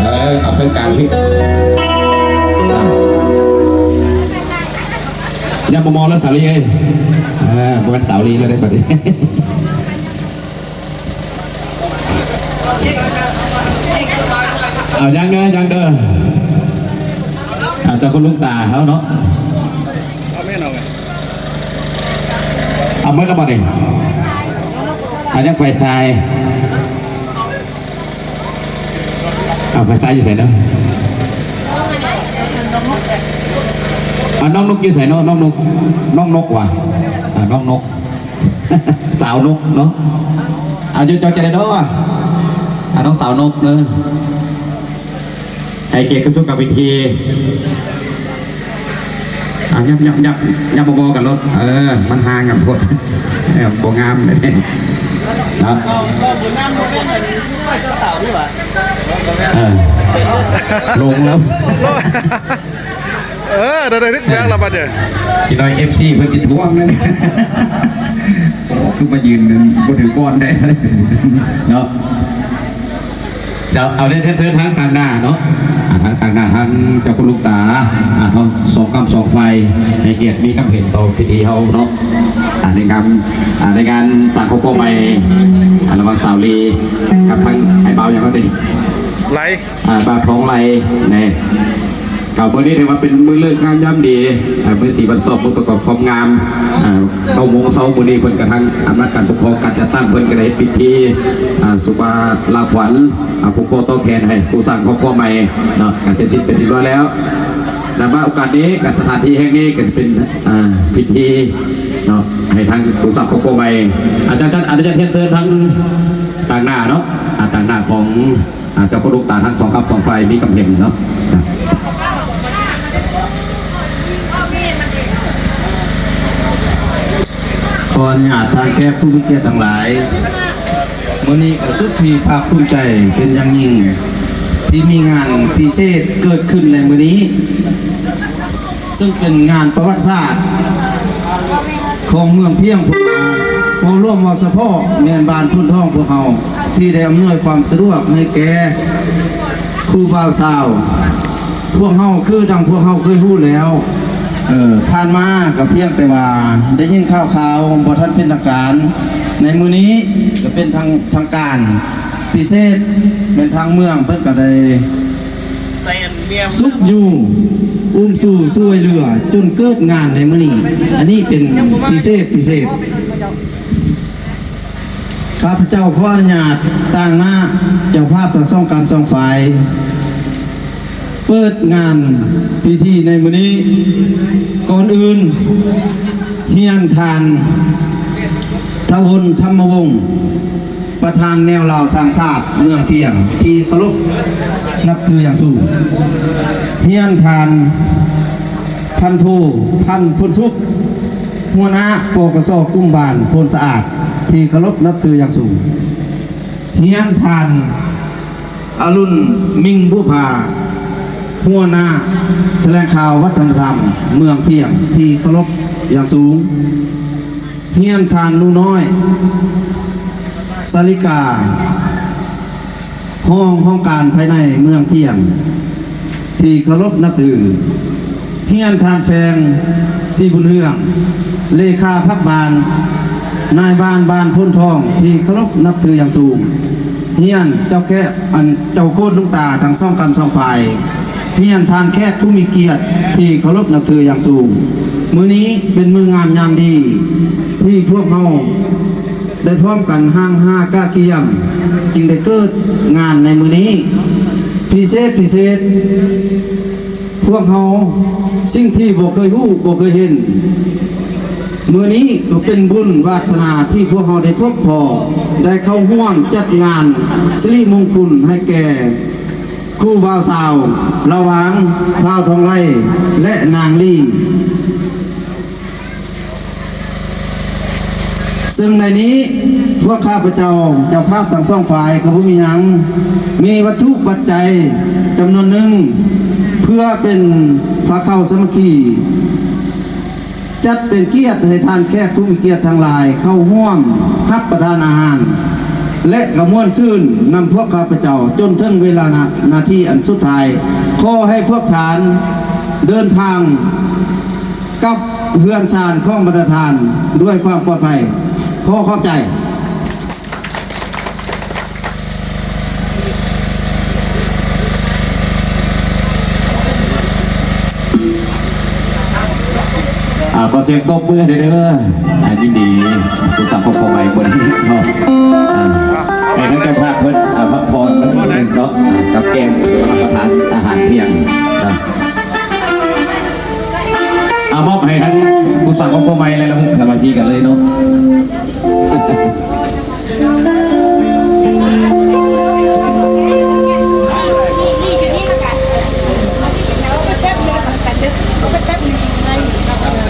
ເອີ ເອົາເຄິ່ງກາງພີ້ ຍັງບໍ່ມອງແລ້ວສາລີເອີຍ ເອີ ບໍ່ແມ່ນສາວລີແລ້ວເດ້ບັດນີ້. ເອົາ ຍັງເດີ ຍັງເດີ ເອົາ ເຈົ້າຄຸນລຸງຕາເຮົາເນາະ ເອົາໝົດແລ້ວບໍ່ນີ້ ເອົາ ຍັງຝ່າຍຊາຍ ເອົາ ຝ່າຍຊາຍຢູ່ໃສເນາະ ເອົາ ນ້ອງນຸກຢູ່ໃສເນາະ ນ້ອງນຸກ ນ້ອງນົກຫວາ ເອົາ ນ້ອງນົກ ສາວນົກເນາະ ອາຍຸເຈົ້າຈະໄດ້ເນາະ ອາ ນ້ອງສາວນົກເດີ ໃຫ້ກຽດຂຶ້ນສູ່ກັບເວທີ ອ່າ ຍັບ ຍັບ ຍັບ ຍັບບໍ່ໆກັນໂລດ ເອີ ມັນຫ່າງກັນໂພດ ເອີ ບໍ່ງາມເນາະ ເອີ ລົງແລ້ວ. ເອີ ໄດ້ ໄດ້ຮຶດແຮງແລ້ວບັດນີ້ ອີກໜ້ອຍ ເອັຟຊີ ເພິ່ນຊິທວງນະ ໂອ້ ຄືມາຢືນບໍ່ຖືກບ່ອນແທ້ເນາະ ເຈົ້າ ເອົາ ໄດ້ເຊີນທາງຕາງໜ້າເນາະ ອ່າ ທາງຕາງໜ້າ ທາງເຈົ້າຄຸນລູກຕາ ອ່າ ເນາະ ສອງຄຳສອງຝ່າຍ ໃຫ້ກຽດມີຄຳເຫັນຕໍ່ພິທີເຮົາເນາະ ອ່າ ໃນງານ ອ່າ ໃນງານສ້າງຄອບຄົວໃໝ່ ອ່າ ລະຫວ່າງສາວລີກັບທາງອ້າຍບ່າວຫຍັງນັ້ນເດ ໄຫຼ ອ່າ ບ່າວທອງໄຫຼ ແນ່ ກໍມື້ນີ້ຖືວ່າເປັນມື້ເລີກງາມຍາມດີ ອ່າ ມື້ສີວັນຊອບ ມື້ປະກອບຄວາມງາມ ອ່າ ເກົ້າໂມງເຊົ້າມື້ນີ້ ເພິ່ນກະທາງອຳນາດການປົກຄອງ ການຈັດຕັ້ງເພິ່ນກະໄດ້ເຮັດພິທີ ອ່າ ສຸບາລາຂວັນ ອ່າ ຜູກຄໍຕໍ່ແຂນໃຫ້ຄູ່ສ້າງຄອບຄົວໃໝ່ເນາະ ກະເສັດສິ້ນເປັນທີ່ຮຽບຮ້ອຍແລ້ວ ແລະ ມາໂອກາດນີ້ ກະສະຖານທີ່ແຫ່ງນີ້ກະຈະເປັນ ອ່າ ພິທີເນາະ ໃຫ້ທາງຄູ່ສ້າງຄອບຄົວໃໝ່ ອາຈານ ອາຈານ ອາຈານ ຮຽນເຊີນທາງຕາງໜ້າເນາະ ອ່າ ຕາງໜ້າຂອງ ອາ ເຈົ້າຄຸນລູກຕາທັງສອງກັບສອງຝ່າຍມີຄຳເຫັນເນາະ ຂໍອະນຸຍາດທ່ານແຂກຜູ້ມີກຽດທັງຫຼາຍ, ມື້ນີ້ກໍສຸດທີ່ພາກພູມໃຈເປັນຢ່າງຍິ່ງ ທີ່ມີງານພິເສດເກີດຂຶ້ນໃນມື້ນີ້. ເຊິ່ງເປັນງານປະຫວັດສາດຂອງເມືອງພຽງພວກເຮົາ, ເວົ້າລວມເວົ້າສະເພາະແມ່ນບ້ານໂພນທອງພວກເຮົາ ທີ່ໄດ້ອຳນວຍຄວາມສະດວກໃຫ້ແກ່ຄູ່ບ່າວສາວ. ພວກເຮົາ ຄືດັ່ງພວກເຮົາເຄີຍຮູ້ແລ້ວ, ເອີ ຜ່ານມາກໍພຽງແຕ່ວ່າໄດ້ຍິນຂ່າວໆ ບໍ່ທັນເປັນທາງການ. ໃນມື້ນີ້ກໍເປັນທາງ ທາງການ ພິເສດແມ່ນທາງເມືອງເພິ່ນກໍໄດ້ຊຸກຍູ້ອຸ້ມຊູຊ່ວຍເຫຼືອຈົນເກີດງານໃນມື້ນີ້. ອັນນີ້ເປັນພິເສດ ພິເສດ. ຂ້າພະເຈົ້າຂໍອະນຸຍາດຕາງໜ້າເຈົ້າພາບທັງສອງກຳສອງຝ່າຍ ເປີດງານພິທີໃນມື້ນີ້. ກ່ອນອື່ນ ຮຽນທ່ານ ທະວົນ ທຳມະວົງ ປະທານແນວລາວສ້າງຊາດເມືອງພຽງ ທີ່ເຄົາລົບນັບຖືຢ່າງສູງ, ຮຽນທ່ານ ພັນໂທ ພັນພົນສຸກ ຫົວໜ້າ ປກສ ກຸ່ມບ້ານໂພນສະອາດ ທີ່ເຄົາລົບນັບຖືຢ່າງສູງ, ຮຽນທ່ານ ອະລຸນ ມິງບຸພາ ຫົວໜ້າຖະແຫຼງຂ່າວວັດທະນະທຳເມືອງພຽງ ທີ່ເຄົາລົບຢ່າງສູງ, ຮຽນທ່ານໜູນ້ອຍ ສາລິກາ ຮອງຫ້ອງການພາຍໃນເມືອງພຽງ ທີ່ເຄົາລົບນັບຖື, ຮຽນທ່ານແຟງ ສີບຸນເຮືອງ ເລຂາພັກບ້ານ ນາຍບ້ານບ້ານໂພນທອງ ທີ່ເຄົາລົບນັບຖືຢ່າງສູງ, ຮຽນເຈົ້າແຂກ ອັນ ເຈົ້າໂຄດລຸງຕາທັງສອງກຳສອງຝ່າຍ, ຮຽນທ່ານແຂກຜູ້ມີກຽດທີ່ເຄົາລົບນັບຖືຢ່າງສູງ. ມື້ນີ້ເປັນມື້ງາມຍາມດີທີ່ພວກເຮົາ ໄດ້ພ້ອມກັນຮ່າງຫາກະກຽມ ຈຶ່ງໄດ້ເກີດງານໃນມື້ນີ້ ພິເສດ ພິເສດ. ພວກເຮົາ ສິ່ງທີ່ບໍ່ເຄີຍຮູ້ ບໍ່ເຄີຍເຫັນ, ມື້ນີ້ກໍເປັນບຸນວາດສະໜາທີ່ພວກເຮົາໄດ້ພົບພໍ້ ໄດ້ເຂົ້າຮ່ວມຈັດງານສິລິມົງຄຸນໃຫ້ແກ່ຄູ່ບ່າວສາວ ລະຫວ່າງທ້າວທອງໄຫຼ ແລະ ນາງລີ. ເຊິ່ງໃນນີ້ ພວກຂ້າພະເຈົ້າ ເຈົ້າພາບທັງສອງຝ່າຍກໍບໍ່ມີຫຍັງ, ມີວັດຖຸປັດໄຈຈຳນວນໜຶ່ງ ເພື່ອເປັນພາເຂົ້າສາມັກຄີ, ຈັດເປັນກຽດໃຫ້ທ່ານແຂກຜູ້ມີກຽດທັງຫຼາຍເຂົ້າຮ່ວມຮັບປະທານອາຫານ ແລະ ກໍມ່ວນຊື່ນນຳພວກຂ້າພະເຈົ້າຈົນເຖິງເວລານາ ນາທີອັນສຸດທ້າຍ. ຂໍໃຫ້ພວກທ່ານເດີນທາງ ກັບເຮືອນຊານຂອງບັນດາທ່ານດ້ວຍຄວາມປອດໄພ. ຂໍຂອບໃຈ. ອ່າ ຂໍສຽງຕົບມືໃຫ້ເດີ. ອ່າ ຍິນດີ ສຸກສັນຄົບຄົວໃໝ່ມື້ນີ້ເນາະ. ອ່າ ໃຫ້ທາງເຈົ້າພາບເພິ່ນ ອ່າ ພັກຜ່ອນເນາະ ອ່າ ກັບແກ້ມຮັບປະທານອາຫານທ່ຽງເນາະ. ອ່າ ມອບໃຫ້ທາງຜູ້ສ ຄອບຄົວໃໝ່ແລ້ວ ສາມັກຄີກັນເລີຍເນາະ.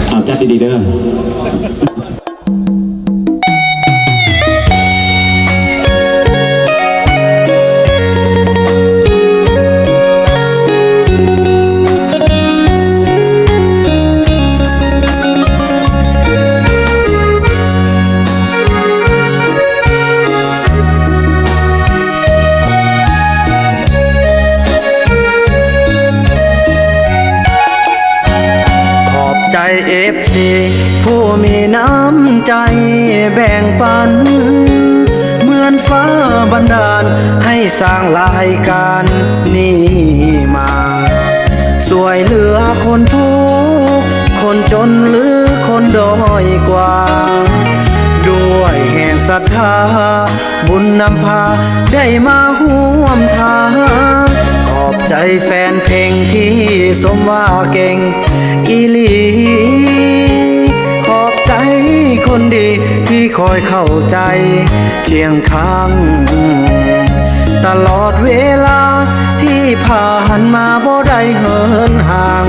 ເອົາ ຈັດດີໆເດີ. ຂອບໃຈເອັຟຊີ ຜູ້ມີນ້ຳໃຈແບ່ງປັນ ເໝືອນຟ້າບັນດານໃຫ້ສ້າງລາຍການນີ້ມາ ຊ່ວຍເຫຼືອຄົນທຸກຄົນຈົນ ຫຼືຄົນດ້ອຍກວ່າ ດ້ວຍແຮງສັດທາ ບຸນນຳພາໄດ້ມາຮ່ວມທາງ ຂອບໃຈແຟນເພງທີ່ຊົມວ່າເກັ່ງອີ່ຫຼີ ຂອບໃຈຄົນດີທີ່ຄອຍເຂົ້າໃຈຄຽງຂ້າງ ຕະຫຼອດເວລາທີ່ຜ່ານມາບໍ່ໄດ້ເຫີນຫ່າງ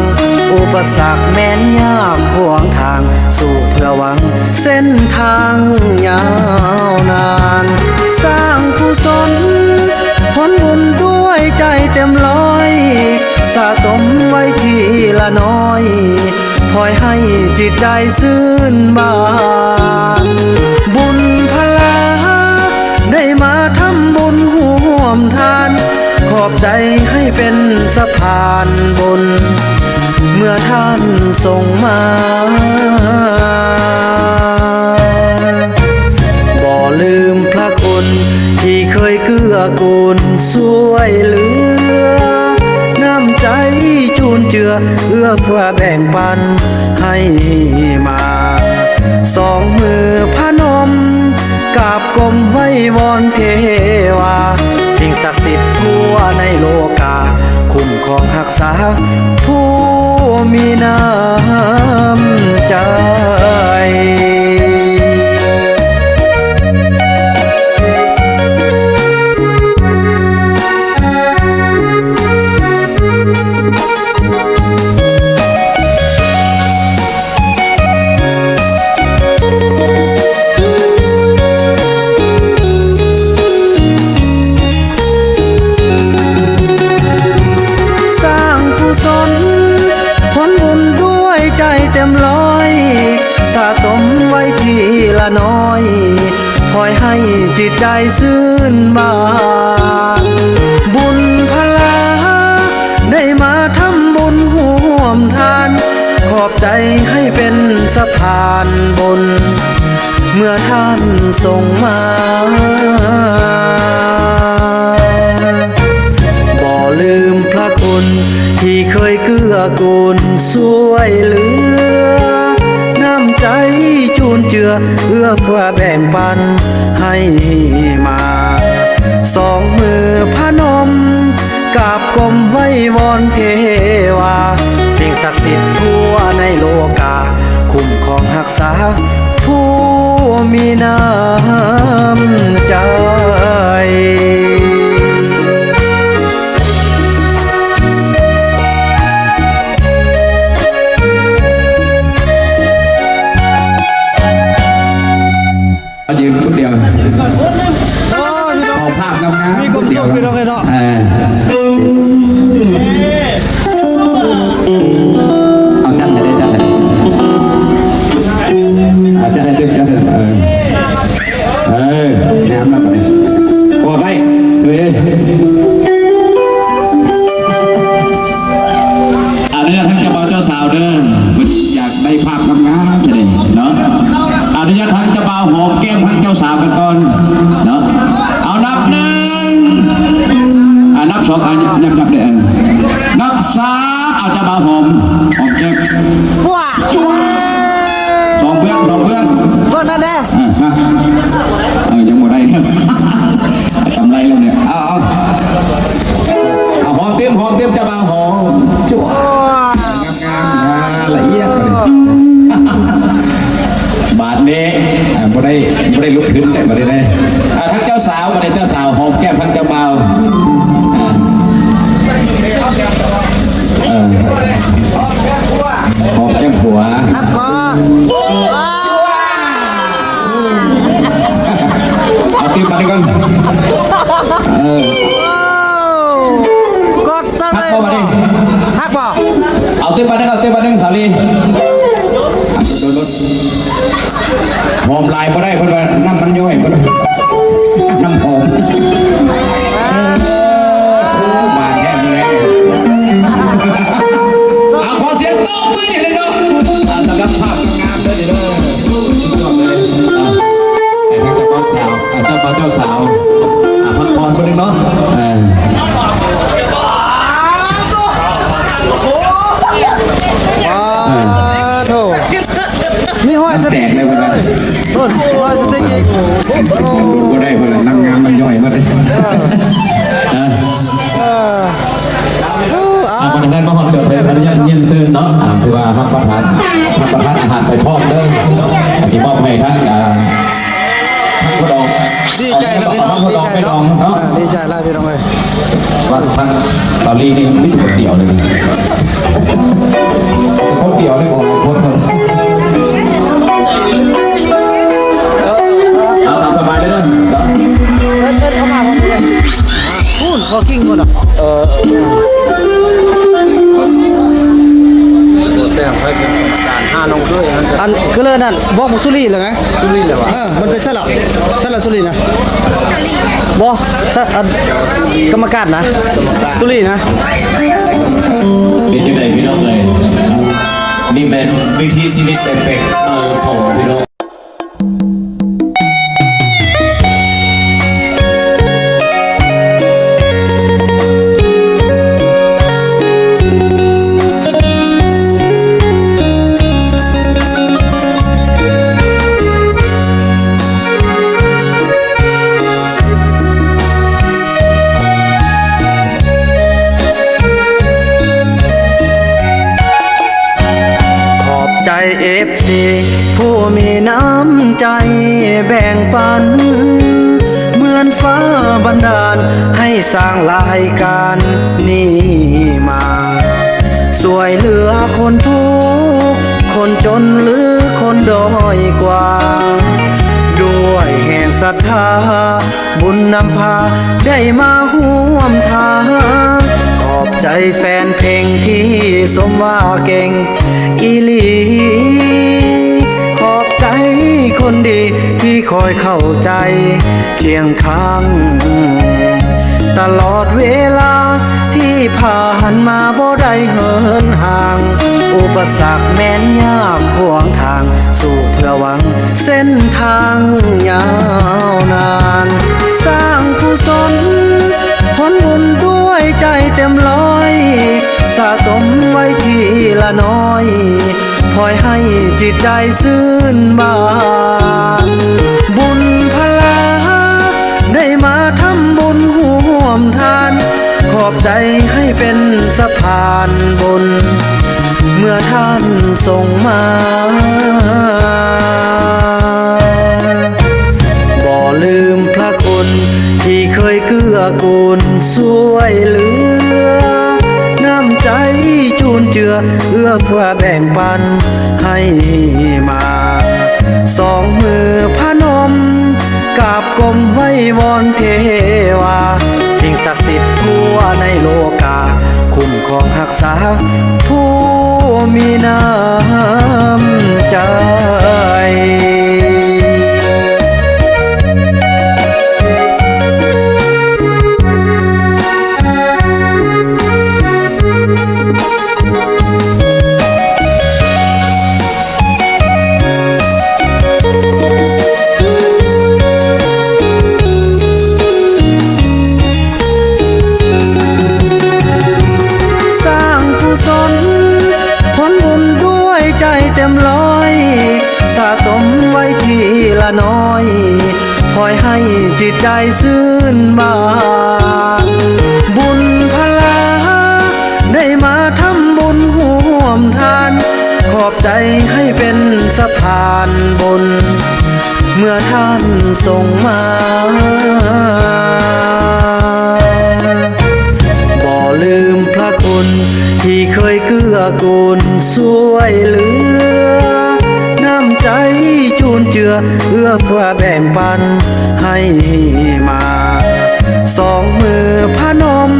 ອຸປະສັກແມ່ນຍາກຂວາງທາງ ສູ້ເພື່ອຫວັງເສັ້ນທາງຍາວນານ ສ້າງກຸສົນຜົນບຸນດ້ວຍໃຈເຕັມຮ້ອຍ ສະສົມໄວ້ທີລະໜ້ອຍ ພອຍໃຫ້ຈິດໃຈຊື່ນບານ ບຸນພະລາໄດ້ມາທຳບຸນຮ່ວມທານ ຂອບໃຈໃຫ້ເປັນສະພານບຸນ ເມື່ອທ່ານສົ່ງມາ ບໍ່ລືມພະຄຸນທີ່ເຄີຍເກື້ອກູນຊ່ວຍເຫຼືອ ນ້ຳໃຈຈູນເຈືອ ເອື້ອເຟື້ອແບ່ງປັນໃຫ້ມາ ສອງມືພະນົມ ກາບກົ້ມໄຫວ້ວອນເທວາ ສິ່ງສັກສິດທົ່ວໃນໂລກາ ຄຸ້ມຄອງຮັກສາຜູ້ມີນ້ຳໃຈ. ສ້າງກຸສົນຜົນບຸນດ້ວຍໃຈເຕັມຮ້ອຍ ສະສົມໄວ້ທີລະໜ້ອຍ ພອຍໃຫ້ຈິດໃຈຊື່ນບານ ບຸນພະລາໄດ້ມາທຳບຸນຮ່ວມທານ ຂອບໃຈໃຫ້ເປັນສະພານບຸນ ເມື່ອທ່ານສົ່ງມາ ບໍ່ລືມພະຄຸນທີ່ເຄີຍເກື້ອກູນຊ່ວຍເຫຼືອ ນ້ຳໃຈຈູນເຈືອ ເອື້ອເຟື້ອແບ່ງປັນໃຫ້ມາ ສອງມືພະນົມ ກາບກົ້ມໄຫວ້ວອນເທວາ ສິ່ງສັກສິດທົ່ວໃນໂລກາ ຄຸ້ມຄອງຮັກສາຜູ້ມີນ້ຳໃຈ. ຢືນຄົນດຽວ ຂໍພາບງາມໆ ມີຄວາມສຸກ ຄົນດຽວ ພີ່ນ້ອງເອີຍເນາະ ເອີ ເອົາຈັດໃຫ້ເດີ ຈັດໃຫ້ເດີ ເອົາຈັດໃຫ້ເຕັມ ຈັດໃຫ້ເຕັມ ເອີ ເອີ ງາມແລ້ວບັດນີ້ ກອດໄວ້ ເອີ ອະນຸຍາດທາງເຈົ້າບ່າວເຈົ້າສາວເດີ ເພິ່ນຢາກໄດ້ພາບງາມໆ ເທື່ອນີ້ເນາະ ອະນຸຍາດທາງເຈົ້າບ່າວຫອມແກ້ມທາງເຈົ້າສາວກັນກ່ອນເນາະ ເອົາ ນັບໜຶ່ງ ອາ ນັບສອງ ອາ ຍັບໆ ເດີ ນັບສາມ ເອົາ ເຈົ້າບ່າວຫອມ ຫອມແກ້ມ ວ້າ ຈົວ ສອງເບື້ອງ ສອງເບື້ອງ ເບິ່ງນັ້ນແດ່ ເອີ ຮະ ເອີ ຍັງບໍ່ໄດ້ ກຳໄລແລ້ວນີ້ ເອົາ ເອົາ ເອົາ ຫອມເຕັມ ຫອມເຕັມ ເຈົ້າບ່າວຫອມ ຈົວ ງາມໆ ອາ ລະອຽດບາດນີ້ ລຸກຂຶ້ນໄດ້ບັດນີ້ເດ້. ອ່າ ທາງເຈົ້າສາວ ບັດນີ້ເຈົ້າສາວຫອມແກ້ມທາງເຈົ້າບ່າວ. ອ່າ ເອີ ຫອມແກ້ມຜົວ. ຮັບກ່ອນ. ເອົາຕິບບັດນີ້ກ່ອນ. ເອີ ກອດຊະເລີຍ. ຮັກບໍ່ບັດນີ້? ຮັກບໍ່? ເອົາຕິບບັດໜຶ່ງ ເອົາຕິບບັດໜຶ່ງ ສາວລີ. ອ່ະ ໂດນລົດ. ຫອມຫຼາຍບໍ່ໄດ້ ເພິ່ນວ່ານ້ຳມັນຍ້ອຍ ເພິ່ນວ່ານ້ຳຫອມ. ໂອ້ ບານແທ້ມື້ແລງ. ເອົາ ຂໍສຽງຕົບມືໃຫ້ເລີຍເນາະ ອ່າ ສຳລັບພາບງາມເດີນີ້ເດີ. ສຸດຍອດເລີຍ. ອ່າ ໃຫ້ທາງເຈົ້າບ່າວສາວ ໃຫ້ເຈົ້າບ່າວເຈົ້າສາວ ອ່າ ພັກຜ່ອນເພິ່ນເນາະ. ເອີ ປາໂທ ມີຮອຍສະຕິກອີກເລີຍ. ໂອ້ຍ ຮອຍສະຕິກອີກ. ໂອ້ ບໍ່ໄດ້ເພິ່ນນະ ນ້ຳງາມມັນຍ້ອຍໝົດເດ້. ເອີ ເອີ ອ່າ ອ່າ ບໍ່ໄດ້ມາຮອດເກີດເພິ່ນ ອະນຸຍາດຮຽນເຊີນເນາະ. ອ່າ ຖືວ່າຮັບປະທານ ຮັບປະທານອາຫານໄປພ້ອມເດີ ທີ່ມອບໃຫ້ທັງ ອ່າ ທັງພໍ່ດອງ. ດີໃຈແລ້ວພີ່ນ້ອງ ດີໃຈເນາະ ອ່າ ດີໃຈຫຼາຍພີ່ນ້ອງເອີຍ. ວັດພັກຕາລີນີ້ມີແຕ່ຄົນດຽວເລີຍ ຄົນດຽວເລີຍ ບໍ່ຫຼາຍຄົນ. ເອົາຕາມສະບາຍເລີຍເດີ. ເອີ ເອີ ເອີ ເຂົ້າມາ ພຸ້ນ ພໍກິນພຸ້ນນະ. ເອີ ເອີ ແຕ່ງໃຫ້ເປັນການຫານ້ອງເຂີຍ. ອັນຄືເລີນັ້ນ ບອກໝູ່ສຸລີແລ້ວໄງ. ສຸລີແລ້ວວະ? ເອີ ມັນເປັນຊັ້ນລະ ຊັ້ນລະສຸລີນະ. ບໍ່ ສະ ອັນ ກຳມະການນະ ກຳມະການ ສຸລີນະ. ເປັນຈັ່ງໃດພີ່ນ້ອງເອີຍ? ນີ້ແມ່ນວິຖີຊີວິດແບກເປັກເອີຂອງພີ່ນ້ອງ. ຂອບໃຈເອັຟຊີຜູ້ມີນ້ຳໃຈແບ່ງປັນ ເໝືອນຟ້າບັນດານໃຫ້ສ້າງລາຍການນີ້ມາ ຊ່ວຍເຫຼືອຄົນທຸກຄົນຈົນ ຫຼື ຄົນດ້ອຍກວ່າ ດ້ວຍແຮງສັດທາ ບຸນນຳພາໄດ້ມາຮ່ວມທາງ ຂອບໃຈແຟນເພງທີ່ຊົມວ່າເກັ່ງອີ່ຫຼີ ຂອບໃຈຄົນດີທີ່ຄອຍເຂົ້າໃຈຄຽງຂ້າງ ຕະຫຼອດເວລາທີ່ຜ່ານມາບໍ່ໄດ້ເຫີນຫ່າງ ອຸປະສັກແມ່ນຍາກຂວາງທາງ ສູ້ເພື່ອຫວັງເສັ້ນທາງຍາວນານ ສ້າງກຸສົນຜົນບຸນດ້ວຍໃຈເຕັມຮ້ອຍ ສະສົມໄວ້ທີລະໜ້ອຍ ພອຍໃຫ້ຈິດໃຈຊື່ນບານ ບຸນພະລາ ໄດ້ມາທຳບຸນຮ່ວມທານ ຂອບໃຈໃຫ້ເປັນສະພານບຸນ ເມື່ອທ່ານສົ່ງມາ ບໍ່ລືມພະຄຸນທີ່ເຄີຍເກື້ອກູນຊ່ວຍເຫຼືອ ນ້ຳໃຈຈູນເຈືອ ເອື້ອເຟື້ອແບ່ງປັນໃຫ້ມາ ສອງມືພະນົມ ກາບກົ້ມໄຫວ້ວອນເທວາ ສິ່ງສັກສິດທົ່ວໃນໂລກາ ຄຸ້ມຄອງຮັກສາຜູ້ມີນ້ຳໃຈ. ສ້າງກຸສົນຜົນບຸນດ້ວຍໃຈເຕັມຮ້ອຍ ສະສົມໄວ້ທີລະໜ້ອຍ ພອຍໃຫ້ຈິດໃຈຊື່ນບານ ບຸນພະລາ ໄດ້ມາທຳບຸນຮ່ວມທານ ຂອບໃຈໃຫ້ເປັນສະພານບຸນ ເມື່ອທ່ານສົ່ງມາ ບໍ່ລືມພະຄຸນທີ່ເຄີຍເກື້ອກູນຊ່ວຍເຫຼືອ ນ້ຳໃຈຈູນເຈືອ ເອື້ອເຟື້ອແບ່ງປັນໃຫ້ມາ ສອງມືພະນົມ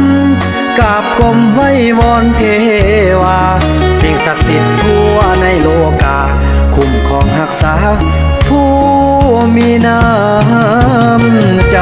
ກາບກົ້ມໄຫວ້ວອນເທວາ ສິ່ງສັກສິດທົ່ວໃນໂລກາ ຄຸ້ມຄອງຮັກສາ ຜູ້ມີນ້ຳໃຈ.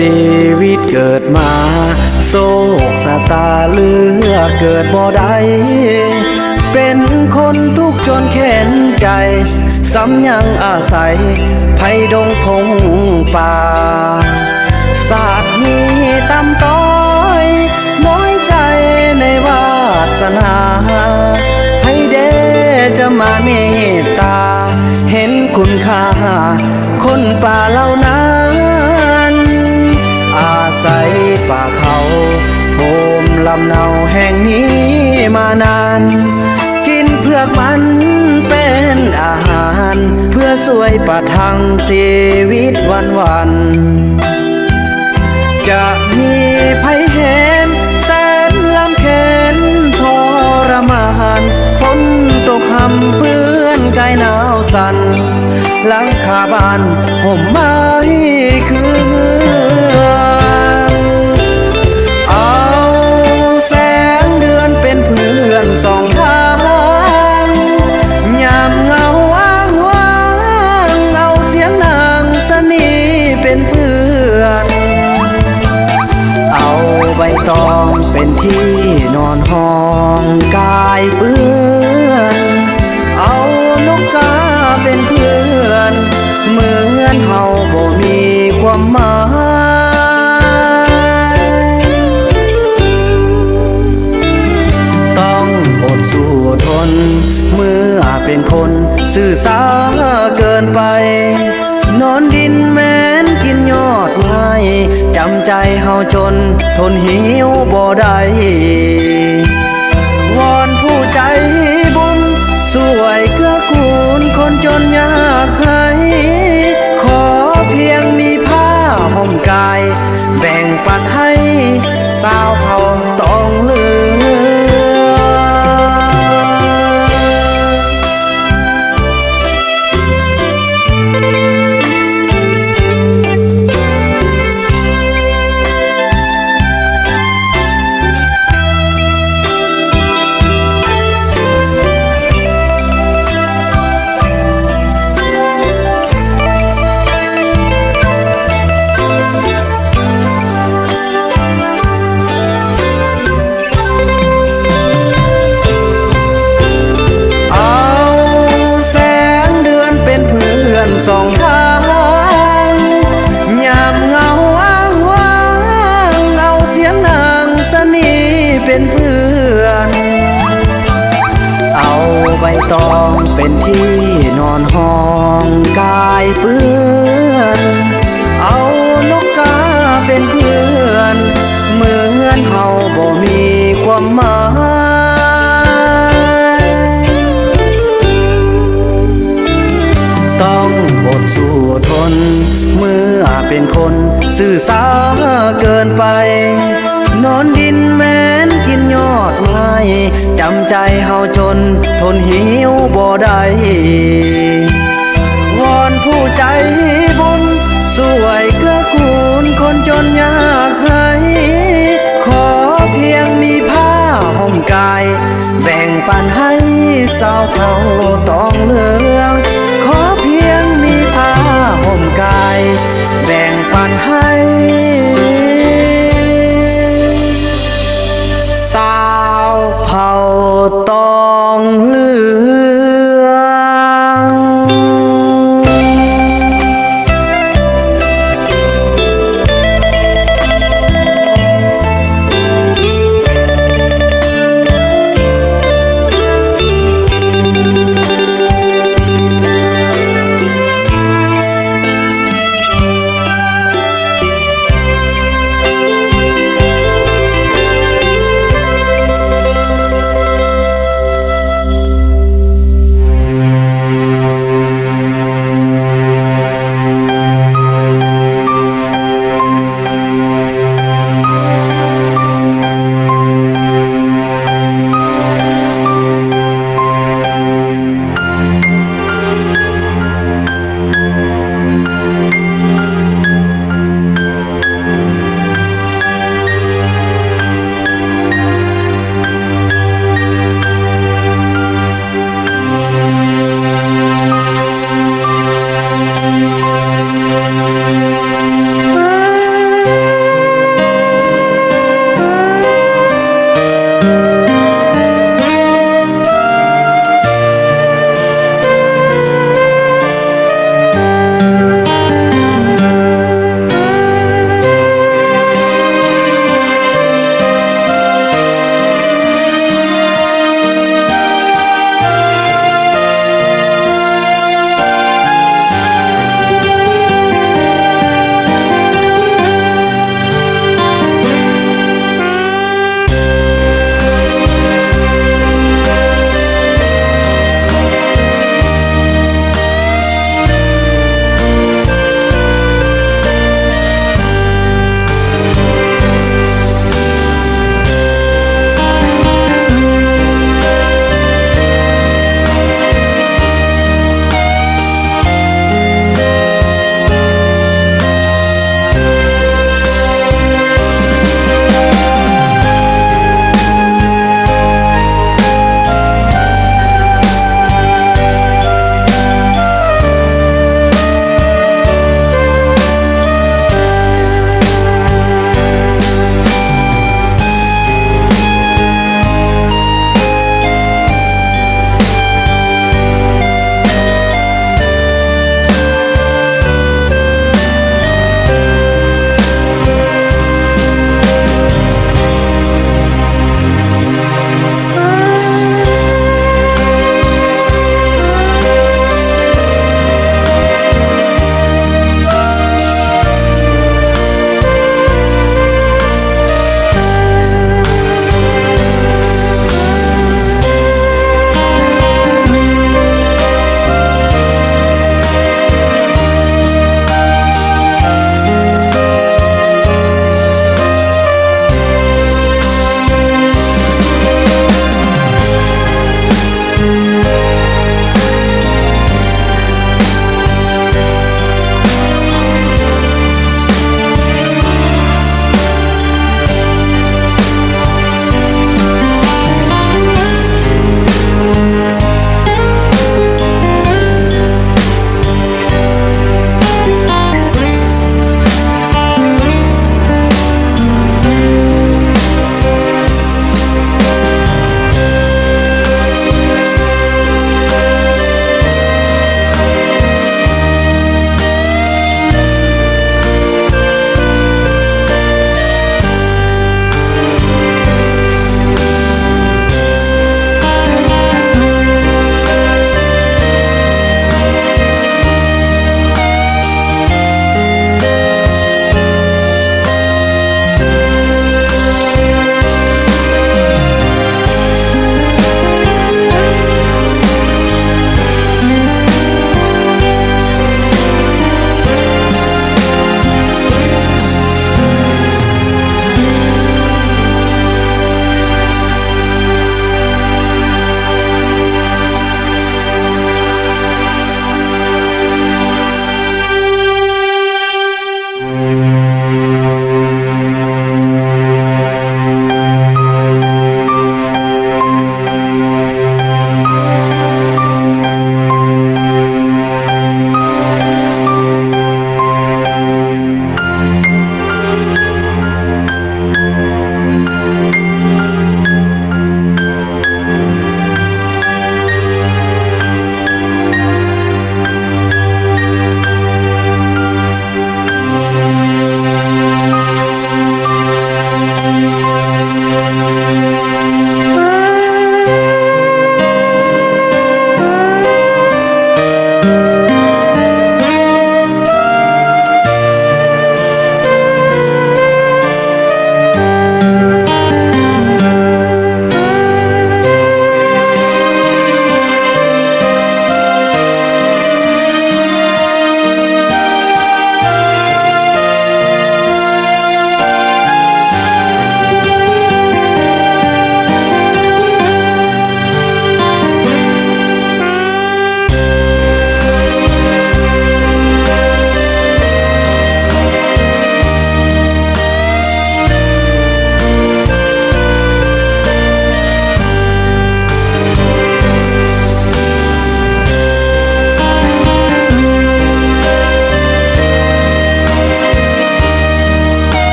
ຊີວິດເກີດມາ ໂຊກຊະຕາເລືອກເກີດບໍ່ໄດ້ ເປັນຄົນທຸກຈົນແຄ້ນໃຈ ຊ້ຳຍັງອາໄສໄພດົງພົງປ່າ ຊາດນີ້ຕ່ຳຕ້ອຍ ນ້ອຍໃຈໃນວາດສະໜາ ໃຜແດ່ຈະມາເມດຕາ ເຫັນຄຸນຄ່າຄົນປ່າເຫຼົ່ານັ້ນ ອາໄສປ່າເຂົາໂຮມລຳເນົາແຫ່ງນີ້ມານານ ກິນເຜືອກມັນເປັນອາຫານ ເພື່ອຊ່ວຍປະທັງຊີວິດວັນໆ ຈະມີໄພແຮມແສນລຳແຄ້ນທໍລະມານ ຝົນຕົກຮຳເປື້ອນກາຍໜາວສັ່ນ ຫຼັງຄາບ້ານຮົ່ມໄມ້ຄືເຮືອນ ເອົາແສງເດືອນເປັນເພື່ອນສອງທາງ ຍາມເຫງົາອ້າງວ້າງ ເອົາສຽງນາງຊະນີເປັນເພື່ອນ ເອົາໃບຕອງເປັນທີ່ນອນຫ້ອງກາຍເປື້ອນ ເອົານົກກາເປັນເພື່ອນ ເໝືອນເຮົາບໍ່ມີຄວາມໝາຍ ຕ້ອງອົດສູ້ທົນ ເມື່ອເປັນຄົນຊື່ຊ້າເກີນໄປ ນອນດິນແມ່ນກິນຍອດໄມ້ ຈຳໃຈເຮົາຈົນ ທົນຫິວບໍ່ໄດ້ ວອນຜູ້ໃຈບຸນ ຊ່ວຍເກື້ອກູນຄົນຈົນຍາກໄຮ້ ຂໍພຽງມີຜ້າຫົ່ມກາຍ ແບ່ງປັນໃຫ້ຊາວເຜົ່າຕ້ອງເຫຼືອ. ເອົາແສງເດືອນເປັນເພື່ອນສອງທາງ ຍາມເຫງົາອ້າງວ້າງ ເອົາສຽງນາງຊະນີເປັນເພື່ອນ ເອົາໃບຕອງເປັນທີ່ນອນຫ້ອງກາຍເປື້ອນ ເອົານົກກາເປັນເພື່ອນ ເໝືອນເຮົາບໍ່ມີຄວາມໝາຍ ຕ້ອງອົດສູ້ທົນ ເມື່ອເປັນຄົນຊື່ຊ້າເກີນໄປ ນອນດິນແມ່ນກິນຍອດໄມ້ ຈຳໃຈເຮົາຈົນ ທົນຫິວບໍ່ໄດ້ ວອນຜູ້ໃຈບຸນ ຊ່ວຍເກື້ອກູນຄົນຈົນຍາກໄຮ້ ຂໍພຽງມີຜ້າຫົ່ມກາຍ ແບ່ງປັນໃຫ້ຊາວເຜົ່າຕອງເຫຼືອງ ຂໍພຽງມີຜ້າຫົ່ມກາຍ ແບ່ງປັນໃຫ້ຊາວເຜົ່າຕອງເຫຼືອງ.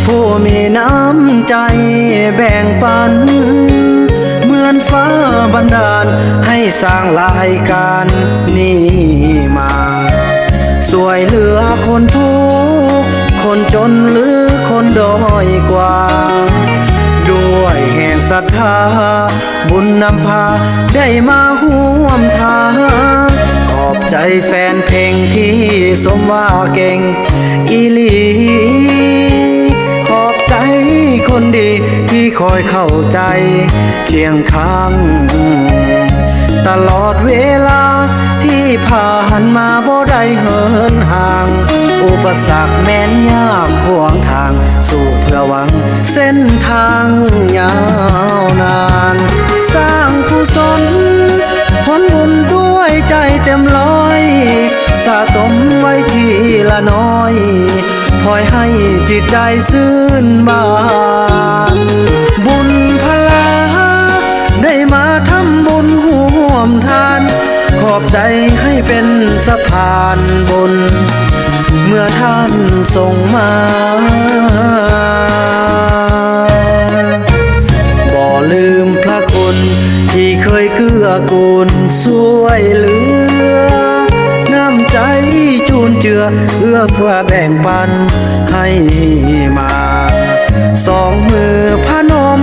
ຜູ້ມີນ້ຳໃຈແບ່ງປັນ ເໝືອນຟ້າບັນດານໃຫ້ສ້າງລາຍການນີ້ມາ ຊ່ວຍເຫຼືອຄົນທຸກ ຄົນຈົນ ຫຼື ຄົນດ້ອຍກວ່າ ດ້ວຍແຮງສັດທາ ບຸນນຳພາໄດ້ມາຮ່ວມທາງ ຂອບໃຈແຟນເພງທີ່ຊົມວ່າເກັ່ງອີ່ຫຼີ ຂອບໃຈຄົນດີທີ່ຄອຍເຂົ້າໃຈຄຽງຂ້າງ ຕະຫຼອດເວລາທີ່ຜ່ານມາບໍ່ໄດ້ເຫີນຫ່າງ ອຸປະສັກແມ່ນຍາກຂວາງທາງ ສູ້ເພື່ອຫວັງເສັ້ນທາງຍາວນານ ສ້າງກຸສົນຜົນບຸນດ້ວຍໃຈເຕັມຮ້ອຍ ສະສົມໄວ້ທີລະໜ້ອຍ ພອຍໃຫ້ຈິດໃຈຊື່ນບານ ບຸນພະລາ ໄດ້ມາທຳບຸນຮ່ວມທານ ຂອບໃຈໃຫ້ເປັນສະພານບຸນ ເມື່ອທ່ານສົ່ງມາ ບໍ່ລືມພະຄຸນທີ່ເຄີຍເກື້ອກູນຊ່ວຍເຫຼືອ ນ້ຳໃຈຈູນເຈືອ ເອື້ອເຟື້ອແບ່ງປັນໃຫ້ມາ ສອງມືພະນົມ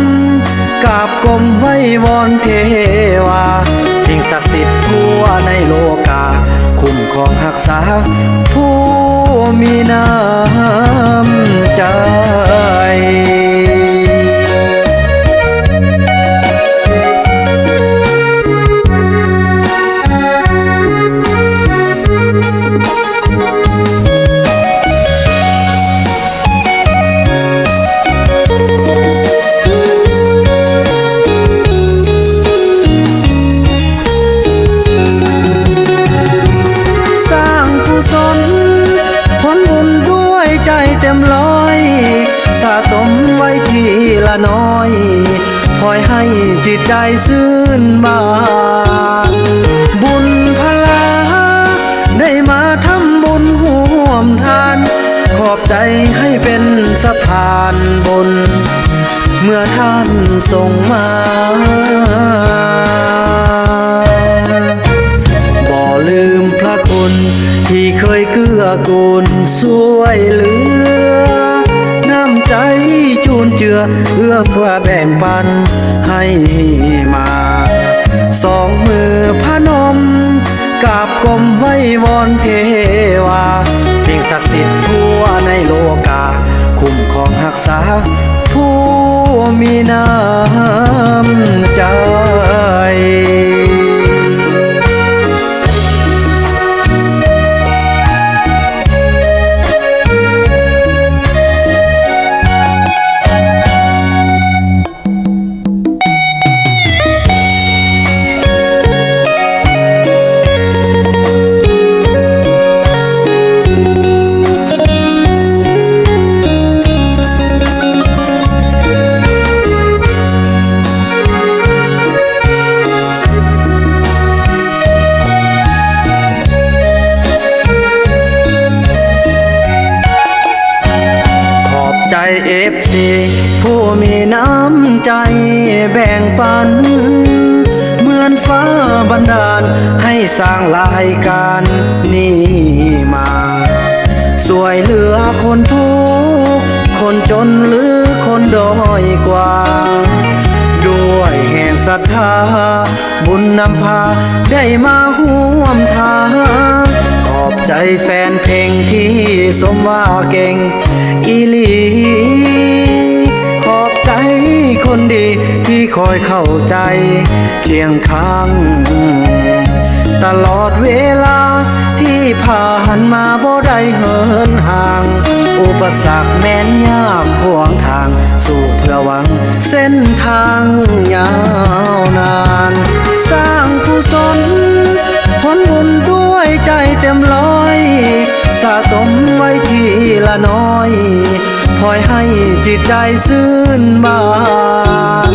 ກາບກົ້ມໄຫວ້ວອນເທວາ ສິ່ງສັກສິດທົ່ວໃນໂລກາ ຄຸ້ມຄອງຮັກສາຜູ້ມີນ້ຳໃຈ. ສ້າງກຸສົນຜົນບຸນດ້ວຍໃຈເຕັມຮ້ອຍ ສະສົມໄວ້ທີລະໜ້ອຍ ພອຍໃຫ້ຈິດໃຈຊື່ນບານ ບຸນພະລາ ໄດ້ມາທຳບຸນຮ່ວມທານ ຂອບໃຈໃຫ້ເປັນສະພານບຸນ ເມື່ອທ່ານສົ່ງມາ ບໍ່ລືມພະຄຸນທີ່ເຄີຍເກື້ອກູນຊ່ວຍເຫຼືອ ນ້ຳໃຈຈູນເຈືອ ເອື້ອເຟື້ອແບ່ງປັນໃຫ້ມາ ສອງມືພະນົມ ກາບກົ້ມໄຫວ້ວອນເທວາ ສິ່ງສັກສິດທົ່ວໃນໂລກາ ຄຸ້ມຄອງຮັກສາຜູ້ມີນ້ຳໃຈ. ຂອບໃຈເອັຟຊີ ຜູ້ມີນ້ຳໃຈແບ່ງປັນ ເໝືອນຟ້າບັນດານໃຫ້ສ້າງລາຍການນີ້ມາ ຊ່ວຍເຫຼືອຄົນທຸກ ຄົນຈົນ ຫຼື ຄົນດ້ອຍກວ່າ ດ້ວຍແຮງສັດທາ ບຸນນຳພາໄດ້ມາຮ່ວມທາງ ຂອບໃຈແຟນເພງທີ່ຊົມວ່າເກັ່ງອີ່ຫຼີ ຂອບໃຈຄົນດີທີ່ຄອຍເຂົ້າໃຈຄຽງຂ້າງ ຕະຫຼອດເວລາທີ່ຜ່ານມາບໍ່ໄດ້ເຫີນຫ່າງ ອຸປະສັກແມ່ນຍາກຂວາງທາງ ສູ້ເພື່ອຫວັງເສັ້ນທາງຍາວນານ ສ້າງກຸສົນຜົນບຸນດ້ວຍໃຈເຕັມຮ້ອຍ ສະສົມໄວ້ທີລະໜ້ອຍ ພອຍໃຫ້ຈິດໃຈຊື່ນບານ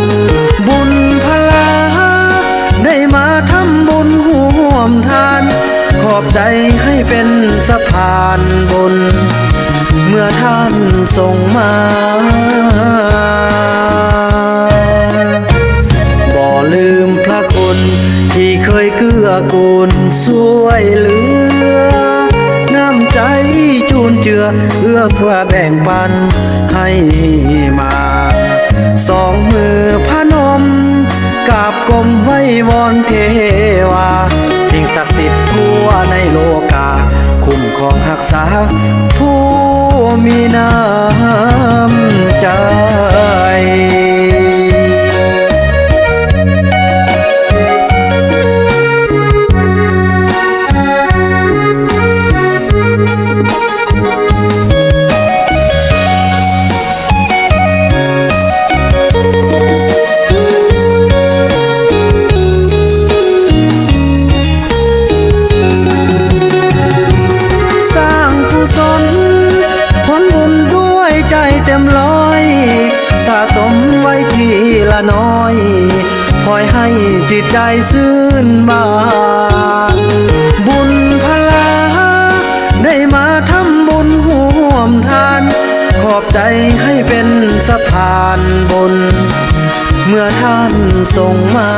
ບຸນພະລາ ໄດ້ມາທຳບຸນຮ່ວມທານ ຂອບໃຈໃຫ້ເປັນສະພານບຸນ ເມື່ອທ່ານ ສົ່ງມາ ບໍ່ລືມພະຄຸນທີ່ເຄີຍເກື້ອກູນຊ່ວຍເຫຼືອ ນ້ຳໃຈຈູນເຈືອ ເອື້ອເຟື້ອແບ່ງປັນໃຫ້ມາ ສອງມືພະນົມ ກາບກົ້ມໄຫວ້ວອນເທວາ ສິ່ງສັກສິດທົ່ວໃນໂລກາ ຄຸ້ມຄອງຮັກສາຜູ້ມີນ້ຳໃຈ. ສ້າງກຸສົນຜົນບຸນດ້ວຍໃຈເຕັມຮ້ອຍ ສະສົມໄວ້ທີລະໜ້ອຍ ປ່ອຍໃຫ້ຈິດໃຈຊື່ນບານ ບຸນພະລາ ໄດ້ມາທຳບຸນຮ່ວມທານ ຂອບໃຈໃຫ້ເປັນສະພານບຸນ ເມື່ອທ່ານສົ່ງມາ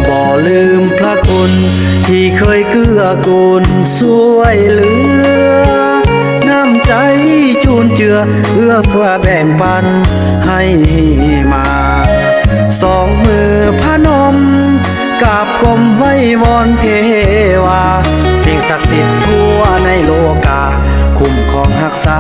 ບໍ່ລືມພະຄຸນທີ່ເຄີຍເກື້ອກູນຊ່ວຍເຫຼືອ ນ້ຳໃຈຈູນເຈືອ ເອື້ອເຟື້ອແບ່ງປັນໃຫ້ມາ ສອງມືພະນົມ ກາບກົ້ມໄຫວ້ວອນເທວາ ສິ່ງສັກສິດທົ່ວໃນໂລກາ ຄຸ້ມຄອງຮັກສາ